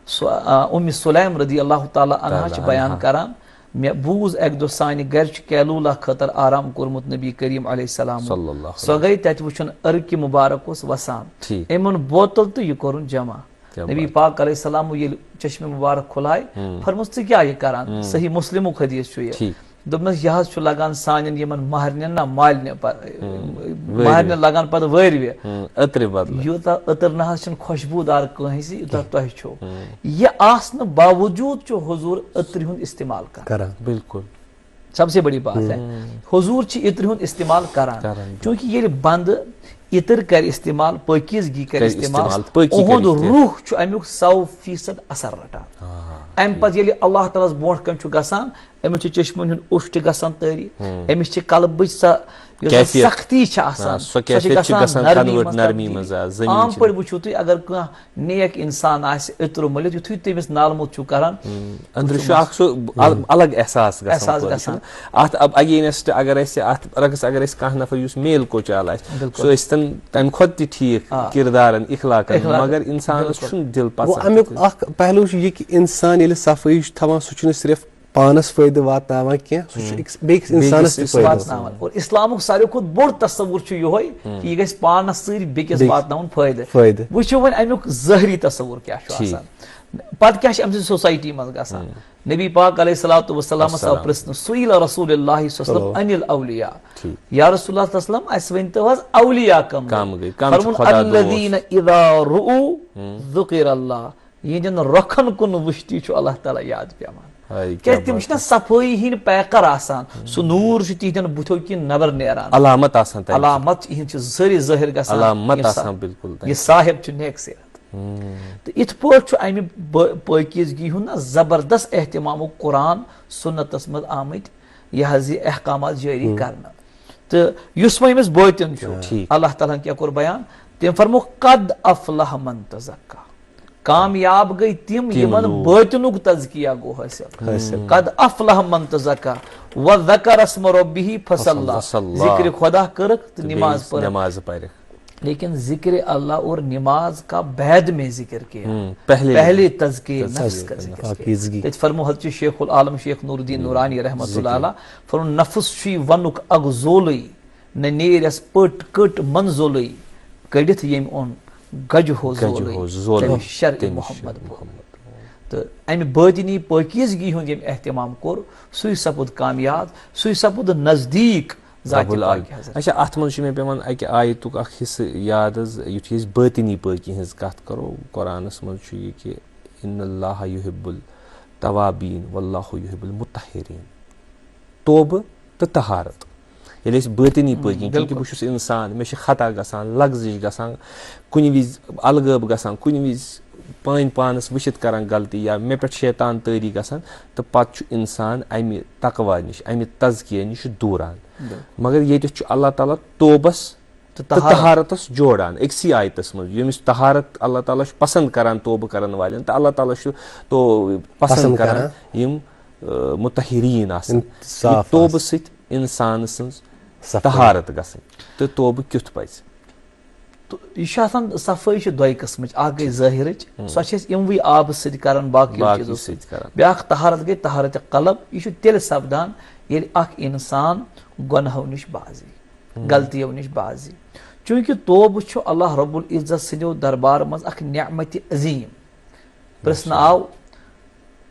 سو-، آ، اُمِ سُلیم رضی اللہ تعالیٰ عنہا تعالیٰ چھِ بیان عنہا۔ کران، مےٚ بوٗز اکہِ دۄہ سانہِ گرِ چھُ کیلولا خٲطرٕ آرام کوٚرمُت نبی کریم علیہ السلام۔ صلی اللہ علیہ سۄ گٔے تتہِ وٕچھُن عرقِ مبارک اوس وسان۔ ٹھیٖک۔ أمۍ اوٚن بوتل تہٕ یہِ کوٚرُن جمع۔ کیا نبی بات۔ پاک علیہ السلام ییٚلہِ چشمِ مبارک کھُلایہِ، فرموس، "ژٕ کیٛاہ یہِ کران؟" صحیح مسلمُک حدیث چھُ یہِ۔ ٹھیٖک۔ دوٚپنَس، "یہِ حظ چھُ لگان سانٮ۪ن یِمن مہرنٮ۪ن نا مالنہِ پتہٕ، وٲرِوِ۔ مہرنٮ۪ن لگان پتہٕ وٲرِوِ۔" ہم، عطرِ بدلہٕ۔ یوٗتاہ عطر نہ حظ چھُنہٕ خۄشبوٗدار کٲنٛسہِ، یوٗتاہ تۄہہِ چھُو۔ یہِ آسنہٕ باوجوٗد چھُ حضور عطرِ ہُنٛد استعمال کران۔ کران۔ بِلکُل۔ سب سے بڑی بات ہے، حضور چھِ عطرِ ہُنٛد استعمال کران۔ کران۔ چونکہ ییٚلہِ بندٕ عطر کرِ استعمال، پٲکیزگی کرِ کرِ استعمال، استعمال، پٲکی کرِ اُہُنٛد استعمال۔ روح چھُ امیُک سو فیصد اثر رٹان۔ امہِ پتہٕ ییٚلہِ اللہ تعالیٰ ہس برونٛٹھ کنہِ چھُ گژھان، أمِس چھِ چشمن ہُنٛد اوٚش تہِ گژھان طٲری۔ أمِس چھِ قلبٕچ سۄ یۄس زن کیفیت۔ سختی چھِ آسان، آ، سۄ سۄ چھِ کیفیت چھِ گژھان گژھان نرمی convert منٛز نرمی تبدیل۔ منٛز، آ، زٔمیٖن عام چھِ پٲٹھۍ وٕچھِو تُہۍ، اگر کانٛہہ نیک انسان آسہِ أترٕ مٔلِتھ، یُتھُے تٔمِس نالہٕ موٚت چھُو کران، أنٛدرٕ چھُ اکھ سُہ ال-، الگ احساس گژھان احساس پٲدٕ، گژھان۔ چھُنہ؟ اتھ اب-، against اگر اسہِ، اتھ برعکس اگر اسہِ کانٛہہ نفر یُس میل کوچال آسہِ، بِلکُل۔ سُہ ٲسۍتن تمہِ کھۄتہٕ تہِ ٹھیٖک آ۔ کردارن، اخلاقن، اخلاقن۔ مگر انسانس بِلکُل۔ چھُنہٕ دِل گوٚو پسند امیُک تہِ۔ اکھ پہلو چھُ یہِ کہِ انسان ییٚلہِ صفٲیی چھُ تھاوان، سُہ چھُنہٕ صرف پانس فٲیدٕ واتناوان کینٛہہ، سُہ چھُ ہُم۔ أکِس، بیٚکِس بیٚیِس انسانس تہِ أکِس فٲیدٕ واتناوان۔ واتناوان۔ اور اسلامُک ساروی کھۄتہٕ بوٚڑ تصور چھُ یِہوٚے ہُم۔ کہِ یہِ گژھِ پانس سۭتۍ بیٚکِس بیٚیِس واٹناوُن فٲیدٕ۔ فٲیدٕ۔ وٕچھِو وۄنۍ امیُک ظٲہری تصور کیٛاہ چھُ ٹھیٖک۔ آسان۔ پتہٕ کیٛاہ چھِ امہِ سۭتۍ society منٛز گژھان؟ ہُم۔ نبی پاک علیہ الصلوۃ والسلامس آو السلام۔ پرژھنہٕ، سُئل رسول اللہ صلی اللہ علیہ وسلم صلو۔ عن الاولیاء۔ ٹھیٖک۔ یا رسول اللہ صلی اللہ علیہ وسلم، اسہِ ؤنۍ تو حظ اولیاء کم گٔے؟ کم گٔے؟ کم چھِ فرموُن، خدا دوست؟ الذین اذا رؤوا ہُم۔ ذکر اللہ۔ یِہنٛدٮ۪ن رۄخن کُن وٕچھتٕے چھُ اللہ تعالیٰ یاد پٮ۪وان۔ ہاے، کیٛازِ کیٛاہ تِم بات چھِنہ ہے۔ صفٲیی ہٕنٛدۍ پیکر آسان۔ سُہ نوٗر چھُ تِہنٛدٮ۪ن بُتھیو کِنۍ نٮ۪بر نیران۔ علامت آسان تَمہِ۔ علامت یِہنٛز چھِ سٲری ظٲہِر گژھان۔ علامت یِم آسان سا-، بِلکُل تَمہِ۔ یہِ صاحب چھُ نیک سیرت۔ ہُم۔ تہٕ یِتھ پٲٹھۍ چھُ اَمہِ بٲ-، پٲکیٖزگی ہُنٛد نہ زبردست اہتمامُک قرآن سُنتس منٛز آمٕتۍ یہِ حظ یہِ احکامات جٲری ہُم۔ کرنہٕ۔ تہٕ یُس وۄنۍ أمِس بٲطِن چھُ، ٹھیٖک۔ اللہ تعالیٰ ہن کیٛاہ کوٚر بیان؟ تٔمۍ فرموو، "قد افلح من تزکا۔" کامیاب گٔے تِم، تِم یِمن لوٗکھ۔ بٲطِنُک تزکیہ گوٚو حٲصِل۔ حٲصِل۔ "قد افلح من تزکا و ذکر اسم ربہ فصلی۔" فصلی۔ ذکر خدا کٔرٕکھ تہٕ تہٕ نماز بیٚیہِ پٔرٕکھ۔ نماز پرِکھ۔ لیکن ذکر اللہ اور نماز کا بعد میں ذکر کیا؟ ہم، پہلے پہلے تزکے تزکے نفس کا ذکر کیا؟ پاکیزگی۔ تتہِ فرمو حضرت شیخ العالم شیخ نور الدین نورانی رحمۃ اللہ علیہ، فرمو، نفس چھُے ونُک اکھ زولٕے، نہ نیرٮ۪س پٔٹ کٔٹ منزولٕے، کٔڑِتھ ییٚمۍ اوٚن گجہِ ہو گجہِ زولٕے، ہو زولٕے، تٔمِس شرِ تٔمِس محمد شرِ بولٕے۔ محمد۔ تہٕ امہِ بٲطنی پٲکیزگی ہُنٛد ییٚمۍ اہتمام کوٚر، سُے سپُد کامیاب، سُے سپُد نزدیٖک ذاتِ رب العالمین۔ پاکِ حضرت۔ اچھا، اتھ منٛز چھُ مےٚ پٮ۪وان اکہِ آیتُک اکھ حصہٕ یاد حظ، یُتھُے أسۍ بٲطنی پٲکی ہٕنٛز کتھ کرو، قرآنس منٛز چھُ یہِ کہِ، "ان اللہ یحب التوابین واللہ یحب المطہرین۔" توبہٕ تہٕ طہارت۔ ییٚلہِ أسۍ بٲطنی ہم، پٲکی، چونکہ بِلکُل۔ بہٕ چھُس انسان، مےٚ چھِ خطا گژھان، لغزش گژھان، کُنہِ وِزِ الغٲب گژھان، کُنہِ وِزِ پٲنۍ پانس وٕچھِتھ کران غلطی یا مےٚ پٮ۪ٹھ شیطان طٲری گژھان، تہٕ پتہٕ چھُ انسان امہِ تقوی نِش، امہِ تزکیہ نِش دوٗران۔ بِلکُل۔ مگر ییٚتٮ۪تھ چھُ اللہ تعالیٰ توبس تہٕ تہٕ طہارت۔ طہارتس جوڑان أکسٕے آیتس منٛز، ییٚمِس طہارت اللہ تعالیٰ چھُ پسند کران توبہٕ کرن والٮ۪ن، تہٕ اللہ تعالیٰ چھُ تو پسند پسند کران کران۔ یِم، آ، مطہرین آسان۔ یِم صاف یہِ توبہٕ آسان۔ سۭتۍ انسان سٕنٛز صفٲیی۔ طہارت گژھٕنۍ تہٕ توبہٕ کیُتھ پزِ؟ تہٕ یہِ چھُ آسان، صفٲیی چھِ دۄیہِ قٕسمٕچ، اکھ گٔے ظٲہِرٕچ، ہم۔ سۄ چھِ أسۍ یِموٕے آبہٕ سۭتۍ کران، باقیو باقی چیٖزو سۭتۍ سۭتۍ۔ کران۔ بیٛاکھ طہارت گٔے طہارت قلب، یہِ چھُ تیٚلہِ سپدان ییٚلہِ اکھ انسان گۄنہو نِش بازی، ہم۔ غلطیو نِش بازی۔ چونکہ توبہٕ چھُ اللہ رب العزت سٕنٛدیو دربار منٛز اکھ نعمت عظیم۔ پرژھنہٕ آو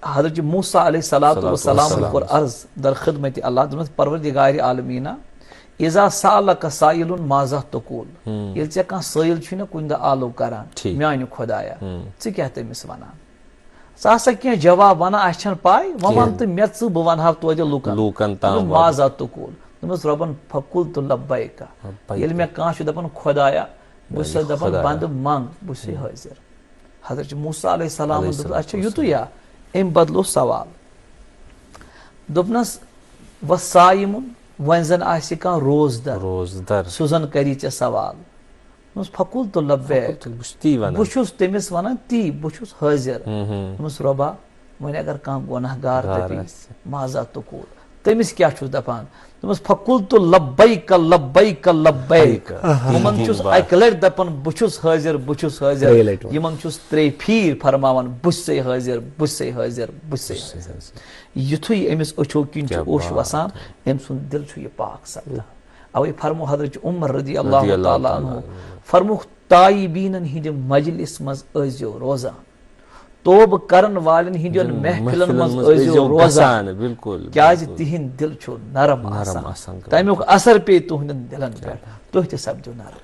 حضرت موسیٰ علیہ الصلوۃ والسلام کوٚر عرض در خدمت اللہ، دوٚپنس، "پروردگار عالمینا، اذا سألک سائل ماذا تقول؟" ہم۔ ییٚلہِ ژےٚ کانٛہہ سٲیِل چھُے نہ کُنہِ دۄہ آلو کران، ٹھیٖک۔ "میانہِ خدایا، ہم۔ ژٕ کیٛاہ تٔمِس ونان؟ ژٕ آسا کینٛہہ جواب ونان، اسہِ چھَنہٕ پاے، وۄنۍ وَن کینٛہہ۔ تہٕ مےٚ ژٕ، بہٕ وَنہٕ ہا توتہِ لُکن۔" لوٗکن تام دوٚپمَس، واتُن۔ "ماذا تقول؟" دوٚپمَس، "ربن فقلت لبیک۔" لبیک۔ ییٚلہِ مےٚ کانٛہہ چھُ دپان، خۄدایا، بہٕ چھُسَس میانہِ دپان، خۄدایا۔ بنٛدٕ منٛگ، بہٕ چھُسے ہم۔ حٲضِر۔ حضرت موسیٰ علیہ السلامن علیہ دوٚپ، السلام۔ "اچھا، یُتُے یا؟" أمۍ بدلو سوال۔ دوٚپنَس، "وَالصَّائِمُ، وۄنۍ زَن آسہِ کانٛہہ روزدر، روزدر۔ سُہ زَن کَری ژےٚ سوال۔" دوٚپمَس، "فَقُلْتُ لَبَّیک۔" فَقُلْتُ، بہٕ چھُس تی وَنان۔ بہٕ چھُس تٔمِس وَنان تی، بہٕ چھُس حٲضِر۔ ہم، ہم۔ دوٚپمَس، "رۄبا، وۄنۍ اگر کانٛہہ گۄناہ گار گار تَتی، آسہِ۔ ماذا تقول؟ تٔمِس کیٛاہ چھُس دَپان؟" دوٚپمَس، "فَقُلْتُ لَبَّیک، لَبَّیک، لَبَّیک۔" آہا۔ یِمَن تِہِنٛدِ چھُس بارٕ۔ اَکہِ لَٹہِ دَپان، "بہٕ چھُس حٲضِر، بہٕ چھُس حٲضِر۔" ترٛیٚیہِ لَٹہِ وَنان۔ یِمَن چھُس ترٛیٚیہِ پھیٖرِ فرماوان، "بہٕ چھُسَے حٲضِر، بہٕ چھُسَے حٲضِر، بہٕ چھُسَے حٲضِر۔" یُتھُے أمِس أچھو کِنۍ چھُ کیٛاہ اوٚش بات۔ وَسان، أمۍ سُنٛد دِل چھُ یہِ پاک سَپدان۔ اَوَے فرمو حضرت عمر رضی اللہ رضی اللہ تعالیٰ تعالیٰ عنہ عنہ۔ فرمووُکھ، تائبینن ہٕنٛدِ مجلس منٛز ٲسۍزیو روزان۔ توبہٕ کرن والٮ۪ن ہٕنٛدٮ۪ن زن محفلن محفلن منٛز منٛز ٲسۍزیو ٲسۍزیو روزان۔ گژھان، بِلکُل، کیٛازِ بِلکُل۔ تِہِنٛدۍ دِل چھُ نرم نرم آسان۔ آسان گٔمٕتۍ۔ تَمیُک اثر پیٚیہِ تُہٕنٛدٮ۪ن دِلن کیٛاہ پٮ۪ٹھ۔ بات۔ تُہۍ تہِ سپدِو نرم۔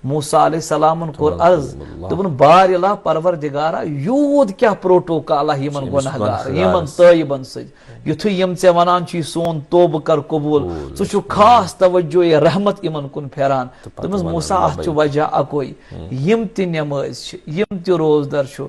موسیٰ علیہ السلامن کوٚر تبارک عرض، اللہ۔ دوٚپُن، "بار الہ پروردگارا، یوٗت کیٛاہ پروٹوکالا یِمن ییٚمِس گۄناہ گار، گۄناہ یِمن گارس۔ تٲیبن سۭتۍ۔ یُتھُے یِم ژےٚ وَنان چھُے سون توبہٕ کر قبوٗل، قبوٗل۔ ژٕ چھُکھ خاص توجہ رحمت یِمن کُن پھیران۔" تہٕ پتہٕ دوٚپمَس، وَنان، "موسیٰ، اَتھ چھُ لبیک۔ وجہ اَکُے۔ ہم۔ یِم تہِ نٮ۪مٲزۍ چھِ، یِم تہِ روزدر چھُ،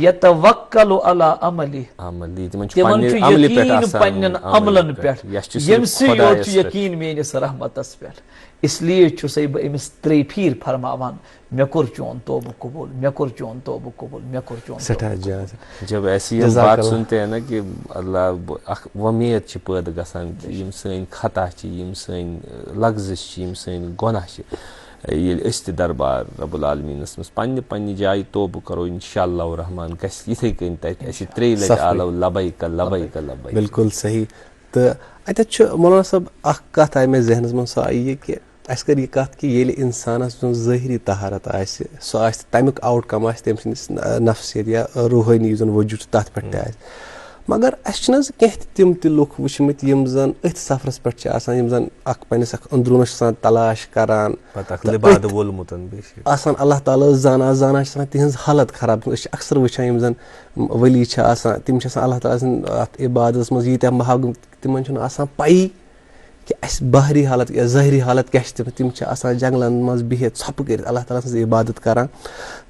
یتوکل علی عملی۔ عملی، تِمن چھُ تِمن پننہِ چھُ عملہِ یقین پٮ۪ٹھ آسان، پننٮ۪ن عملہِ عملن پٮ۪ٹھ۔ پٮ۪ٹھ، یس چھُ صرف ییٚمہِ سٕے یوت خۄدایس چھُ پٮ۪ٹھ۔ یقین میٲنِس رحمتس پٮ۪ٹھ۔ اس لیے چھُسے بہٕ أمِس ترٛیٚیہِ پھیٖرۍ فرماوان، مےٚ کوٚر چون توبہٕ قبول، مےٚ کوٚر چون توبہٕ قبول، مےٚ کوٚر چون توبہٕ سٮ۪ٹھاہ قبول۔ جان۔ جب ایسی ہم جزاک بات اللہ۔ سنتے ہیں نا کہ اللہ ب- اکھ وۄمید چھِ پٲدٕ گژھان کہِ یِم سٲنۍ خطا چھِ، یِم سٲنۍ لغزش چھِ، یِم سٲنۍ گۄناہ چھِ، ییٚلہِ أسۍ تہِ دربار رب العالمینس منٛز پننہِ پننہِ جایہِ توبہٕ کرو، انشاءاللہ الرحمن گژھِ یِتھے کٔنۍ تتہِ اَسہِ ترٛیٚیہِ لٹہِ صفٲیی۔ آلو لبیک لبیک لبیک۔ بالکل صحیح۔ تہٕ اتٮ۪تھ چھُ مولانا صٲب اکھ کتھ آیہِ مےٚ ذہنس منٛز، سۄ آیہِ یہِ کہِ اسہِ کٔر یہِ کتھ کہِ ییٚلہِ انسانس زن ظٲہری طہارت آسہِ، سُہ آسہِ تمیُک آوُٹ کم آسہِ تٔمۍ سٕنٛدِس نفسیت یا روحٲنی یُس زن وجود چھُ تتھ پٮ۪ٹھ تہِ آسہِ۔ مگر اسہِ چھِنہٕ حظ کینٛہہ تہِ تِم تہِ لُکھ وٕچھمٕتۍ یِم زن أتھۍ سفرس پٮ۪ٹھ چھِ آسان، یِم زن اکھ پننِس اکھ أنٛدروٗنس چھِ آسان تلاش کران، پتہٕ اکھ تہٕ لبادٕ أتھۍ وولمُت بیٚیہِ چھِ۔ آسان اللہ تعالیٰ ہس زانان، زانان چھِ آسان تِہنٛز حالت خراب۔ أسۍ چھِ اکثر وٕچھان یِم زن ولی چھِ آسان، تِم چھِ آسان اللہ تعالیٰ سٕنٛدِ اتھ عبادتس منٛز ییٖتیٛاہ مہاگُن، تِمن چھُنہٕ آسان پیی کہِ اسہِ باہری حالت یا ظٲہری حالت کیٛاہ چھِ۔ تِم تِم چھِ آسان جنگلن منٛز بِہِتھ ژھۄپہٕ کٔرِتھ اللہ تعالیٰ سٕنٛز عبادت کران۔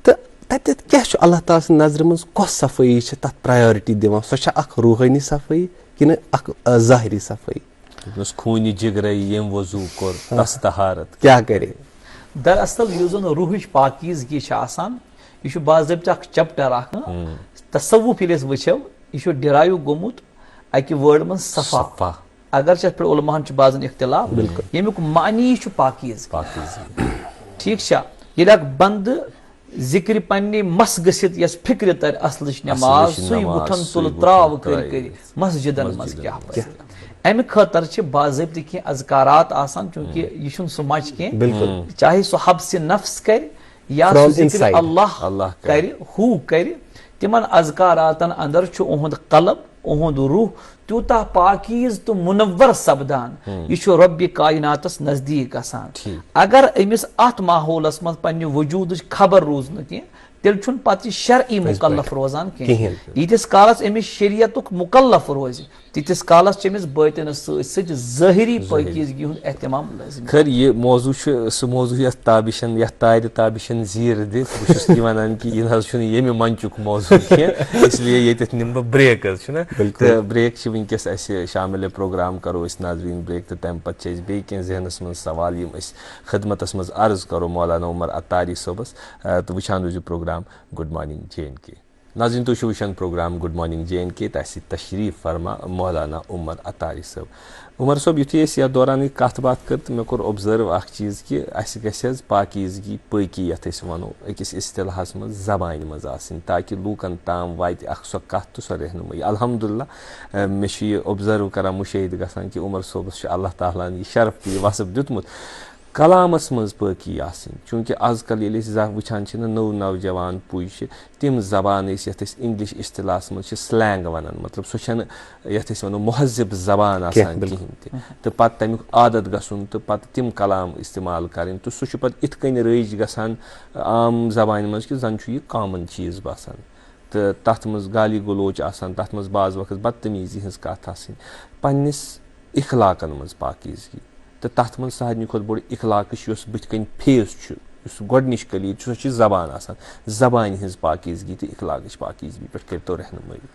تہٕ تتٮ۪تھ کیٛاہ چھُ اللہ تعالیٰ سٕنٛدِ نظرِ منٛز، کۄس صفٲیی چھِ تتھ پرایورٹی دِوان؟ سۄ چھا اکھ روحٲنی صفٲیی کِنہٕ اکھ آ، ظٲہری صفٲیی؟ دوٚپنَس، خوٗنہِ جگرے ییٚمۍ وضوٗ کوٚر تس طہارت۔ کیٛاہ کرے؟ دراصل یُس زن روحٕچ پاکیزگی چھِ آسان، یہِ چھُ باضٲبطہٕ اکھ چیپٹر اکھ۔ تصوف ییٚلہِ أسۍ وٕچھو، یہِ چھُ ڈیرایو گوٚمُت اکہِ وٲڈ منٛز صفا۔ صفا۔ اگرچہ اتھ پٮ۪ٹھ علماہن چھُ بعضن اختلاف، ییٚمیُک معنی چھُ پاکیز۔ پاکیزگی۔ ٹھیک چھا؟ ییٚلہِ اکھ بندٕ ذکرِ پننہِ مس گٔژھِتھ یس فکرِ ترِ اصلٕچ نماز، اصلٕچ سُے نماز، وُٹھن سُے تُلہٕ وُٹھن تراو ترٛاوِ۔ کٔرۍ کٔرۍ مسجدن منٛز کیٛاہ پرِ؟ امہِ خٲطرٕ چھِ باضٲبطہٕ کینٛہہ اذکارات آسان، چونکہ یہِ چھُنہٕ سُہ مچ کینٛہہ۔ بالکل۔ چاہے سُہ حبس نفس کرِ یا From سُہ ذکرِ inside۔ اللہ اللہ کرِ۔ کرِ، ہو کرِ، تِمن اذکاراتن اندر چھُ اُہُنٛد قلب، اُہُنٛد روح تیوٗتاہ پاکیز تہٕ منور سپدان، یہِ چھُ رۄبِ کایناتس نزدیٖک گژھان۔ ٹھیٖک۔ اگر أمِس اتھ ماحولس منٛز پننہِ وجوٗدٕچ خبر روٗز نہٕ کینٛہہ، تیٚلہِ چھُنہٕ پتہٕ یہِ شرعی پٔزۍ مُکلف پٲٹھۍ۔ روزان کینٛہہ۔ کِہیٖنۍ۔ ییٖتِس کالس أمِس شریعتُک مُکلف روزِ، تیٖتِس کالس چھِ أمِس باطنس سۭتۍ سۭتۍ ظٲہری پٲکیزگی ہُنٛد اہتمام لٲزم۔ خیر، یہِ موضوع چھُ سُہ موضوع یتھ تابشن، یتھ تارِ تابشن زیٖر دِتھ۔ بہٕ چھُس یہِ ونان کہِ یہِ نہ حظ چھُنہٕ ییٚمہِ منچُک موضوع کینٛہہ، اس لیے ییٚتٮ۪تھ نِمہٕ بہٕ بریک حظ، چھُنہ؟ بالکل۔ تہٕ بریک چھِ وٕنکیٚس اَسہِ شامل پروگرام، کرو أسۍ ناظریٖن بریک، تہٕ تمہِ پتہٕ چھِ اَسہِ بیٚیہِ کینٛہہ ذہنس منٛز سوال یِم أسۍ خدمتس منٛز عرض کرو مولانا عمر عطاری صٲبس، آ، تہٕ وٕچھان روٗزِو program good morning J and K. ناظرین، تُہۍ چھِو وٕچھان program good morning J and K, تہٕ اَسہِ سۭتۍ تشریف فرما مولانا عمر عطاری صٲب۔ عمر صٲب، یُتھُے أسۍ یَتھ دوران یہِ کَتھ باتھ کٔر، تہٕ مےٚ کوٚر observe اکھ چیٖز کہِ اَسہِ گژھِ حظ پاکیٖزگی، پٲکی یَتھ أسۍ وَنو، أکِس اصطلاحَس منٛز زبانہِ منٛز آسٕنۍ، تاکہِ لوٗکَن تام واتہِ اکھ سۄ کَتھ تہٕ سۄ رہنمٲیی۔ الحمدللہ، اَ، مےٚ چھُ یہِ observe کران، مُشٲہِدٕ گژھان کہِ عمر صٲبَس چھُ اللہ تعالیٰ ہَن یہِ شرف تہٕ یہِ وصف دیُتمُت۔ کلامس منٛز پٲکی آسٕنۍ، چوٗنٛکہِ از کل ییٚلہِ أسۍ زانٛہہ وٕچھان چھِ نہ نٔو نوجوان پُے چھِ، تِم زبان أسۍ یتھ أسۍ انگلش اصطلاحس منٛز چھِ سلینگ ونان، مطلب سۄ چھنہٕ یتھ أسۍ ونو مہذب زبان آسان بِلکُل۔ کِہینۍ تہِ، تہٕ پتہٕ تمیُک عادت گژھُن تہٕ پتہٕ تِم کلام استعمال کرٕنۍ، تہٕ سُہ چھُ پتہٕ اِتھ کٔنۍ رٲیِج گژھان عام زبانہِ منٛز کہِ زن چھُ یہِ common چیٖز باسان۔ تہٕ تَتھ منٛز گالی گلوچ آسان، تَتھ منٛز بعض وقت بدتمیٖزی ہٕنٛز کَتھ آسٕنۍ، پنٛنِس اخلاقن منٛز پاکیٖزگی۔ تہٕ تَتھ منٛز سارنٕے کھۄتہٕ بوٚڑ اخلاقٕچ یۄس بٕتھِ کَنۍ فیس چھُ، یُس گۄڈٕنِچ کٔلیٖد چھُ، سۄ چھِ زبان آسان۔ زبانہِ ہٕنٛز پاکیٖزگی تہٕ اخلاقٕچ پاکیٖزگی پٮ۪ٹھ کٔرۍتو رہنمٲیی۔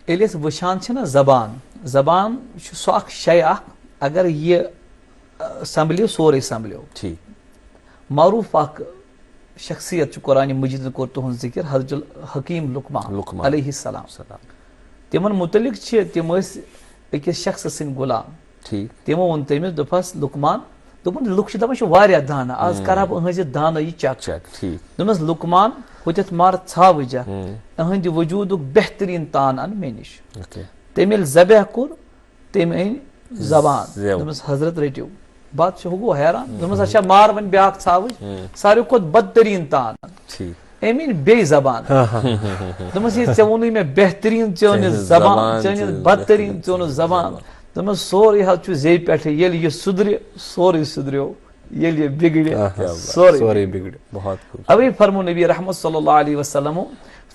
ییٚلہِ أسۍ وٕچھان چھِ نہ زبان، زبان چھُ سُہ اکھ شے اکھ، اگر یہِ، ٲ، سنبھلیو، سورُے سنبھلیو۔ ٹھیٖک۔ معروف اکھ شخصیت چھُ، قرآن مجیدن کوٚر تُہُنٛد ذکر، حضرت الحکیم لقمان لقمان۔ علیہ السلام۔ سلام۔ تِمن متعلق چھِ، تِم ٲسۍ أکِس شخصہٕ سٕنٛدۍ غلام۔ ٹھیٖک۔ تِمو ووٚن تٔمِس، دوٚپہَس، لقمان، دوٚپُن، لُکھ چھِ دَپان، یہِ چھُ واریاہ دانہٕ، آز کرٕ ہا بہٕ أہٕنٛزِ دانٲیی چیک۔ چیک، ٹھیٖک۔ دوٚپمَس، لقمان، ہُتٮ۪تھ مر ژھاوٕجہ، ہُم۔ أہٕنٛدِ وجوٗدُک بہتریٖن تان اَن مےٚ نِش۔ اوکے۔ تٔمۍ ییٚلہِ ذبح کوٚر، تٔمۍ أنۍ زبان۔ زٮ۪و۔ دوٚپمَس، حضرت رٔٹِو۔ بادشاہ گوٚو حیران۔ دوٚپمَس، اچھا، مار وۄنۍ بیٛاکھ ژھاوٕج، ہُم۔ ساروی کھۄتہٕ بدتریٖن تان۔ ٹھیٖک۔ أمۍ أنۍ بیٚیہِ زبان۔ ہاں، ہاں۔ دوٚپمَس، یہِ ژےٚ ووٚنُے مےٚ بہتریٖن، ژےٚ ووٚنُے ژےٚ زبان، زبان، ژےٚ ووٚنُے ژےٚ بدتریٖن، بہتریٖن، ژےٚ ووٚنُے ژےٚ زبان۔ زبان۔ دوٚپمَس، سورُے حظ چھُ زیٚیہِ پٮ۪ٹھٕے، ییٚلہِ یہِ سُدرِ، سورُے سُدریو، ییٚلہِ یہِ بِگڑِ، آہا۔ سورُے۔ سورُے بِگڑِ۔ بہت خوب۔ اوے فرمو نبی رحمت صلی اللہ علیہ وسلم،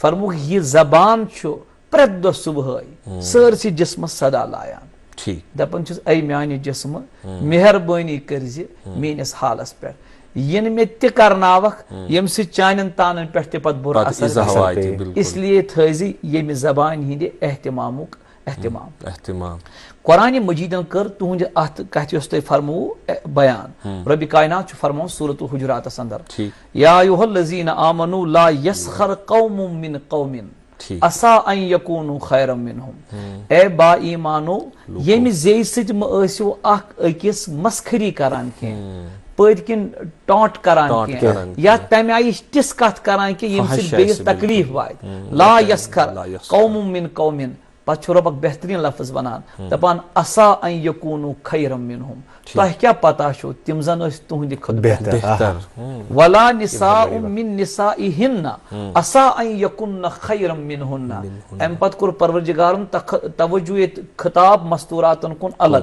فرموکھ، یہِ زبان چھُ پرٛٮ۪تھ دۄہ صبحٲے سٲرسٕے جسمس صدا لایان۔ ٹھیٖک۔ دپان چھُس، اے میانہِ جسمہٕ، مہربٲنی کٔرزِ میٲنِس حالس پٮ۪ٹھ۔ یِنہٕ مےٚ تہِ کرناوکھ، ییٚمہِ سۭتۍ چانٮ۪ن تانن پٮ۪ٹھ تہِ پتہٕ بُرٕ پتہٕ اثر ایٖزا گژھِ۔ ہوا اَتہِ، بِلکُل۔ اس لیے تھٲیزِ ییٚمہِ زبانہِ ہِنٛدِ احتمامُک اہتمام۔ اہتمام۔ قرآن مجیدن کٔر تُہنٛدِ اتھ کتھِ یۄس تۄہہِ فرموو، اے، بیان۔ ربِ کائنات چھُ فرماوان سورۃ الحجراتس اندر، ٹھیٖک۔ یا ایھا الذین آمنوا لا یسخر قوم من قوم ٹھیٖک۔ عسیٰ ان یکونوا خیرا منہم۔ اے با ایمانو، ییٚمہِ زیٚیہِ سۭتۍ مہ ٲسِو اکھ أکِس مسخری کران کینٛہہ، پٔتۍ کِنۍ ٹانٹ کران ٹانٹ کینٛہہ، کران یا کینٛہہ۔ تمہِ آیہِ ٹِس کتھ کران کینٛہہ ییٚمہِ فحش سۭتۍ بیٚیِس آسہِ، بِلکُل۔ تکلیف واتہِ۔ لا یسخر لا یسخر۔ قوم من قوم۔ پتہٕ چھُ رۄبک بہترین لفظ ونان، دپان، عسیٰ ان یکونوا خیرا منہم۔ ٹھیٖک۔ تۄہہِ کیٛاہ پتہ چھُو، تِم زن ٲسۍ تُہنٛدِ کھۄتہٕ بہتر۔ بہتر۔ آہا۔ ولا نساء من نسائہن عسیٰ ان یکن خیرا منہن۔ منہن۔ امہِ پتہٕ کوٚر پروردگارن تخ-، توجہ ییٚتہِ خطاب مستوراتن کُن الگ۔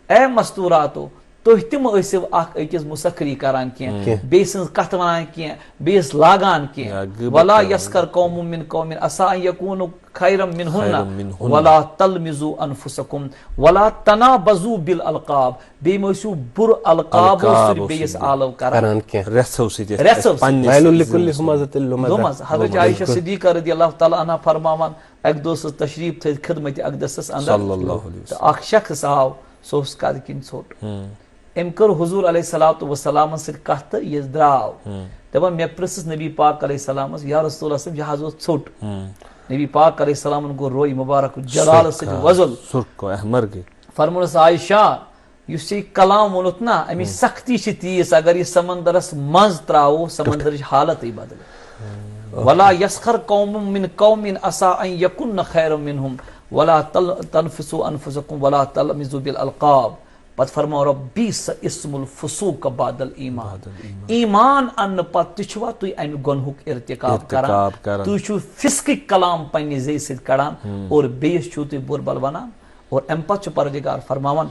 اے مستوراتو، تُہۍ تہِ مہ ٲسِو اکھ أکِس مسخری کران کینٛہہ، کینٛہہ۔ بیٚیہِ سٕنٛز کتھ ونان کینٛہہ، بیٚیِس لاگان کینٛہہ۔ یا غیبت ولا کران۔ یسخر قوم من قوم عسیٰ ان یکونوا خیرا منہن خیرا منہن۔ ولا تلمزوا انفسکم ولا تنابزوا بالالقاب۔ بیٚیہِ مہ ٲسِو بُرٕ القابو القابو سۭتۍ بیٚیِس سۭتۍ۔ آلو کران۔ کران کینٛہہ۔ رژھو سۭتۍ یتھ رژھو أسۍ سۭتۍ۔ پننِس ویل لکل ذٲتی ہمزۃ لمزہ۔ لمزہ۔ حضرت عائشہ صدیقہ رضی اللہ تعالیٰ عنہا فرماوان، اکہِ دۄہ ٲسٕس تشریف تھٲوِتھ خدمت اقدسس اندر، صلی اللہ علیہ وسلم۔ تہٕ اکھ شخص آو، سُہ اوس قدٕ کِنۍ ژھوٚٹ۔ أمۍ کٔر حضور علیہ الصلوۃ والسلامن سۭتۍ کتھ تہٕ یہِ درٛاو۔ دپان، مےٚ پرژھس نبی پاک علیہ السلامس، یا رسول اللہ صلی اللہ علیہ وسلم، یہِ حظ اوس ژھوٚٹ۔ نبی پاک علیہ السلامن گوٚو روے مبارک جلالس سۭتۍ وۄزُل۔ سُرخ گوٚو، احمر گٔے۔ فرمونس، عائشہ، یُس یہِ کلام ووٚنُتھ نا، اَمِچ سختی چھِ تیٖژ، اگر یہِ سمندرس منٛز ترٛاوو، سمندرٕچ حالتٕے بدلہِ۔ ولا یسخر قوم من قوم عسیٰ ان یکن خیرا منہم ولا تل-، تنفسوا انفسکم ولا تلمزوا بالالقاب۔ پتہٕ فرماو رب، بئس اسم الفسوق بعد الایمان۔ بعد الایمان۔ ایمان اننہٕ پتہٕ تہِ چھِوا تُہۍ امہِ گۄنہُک ارتکاب کران؟ ارتکاب کران۔ تُہۍ چھِو فسقٕکۍ کلام پننہِ زیٚیہِ سۭتۍ کڑان اور بیٚیِس چھِو تُہۍ بُرٕ بل ونان۔ اور امہِ پتہٕ چھُ پروردگار فرماوان،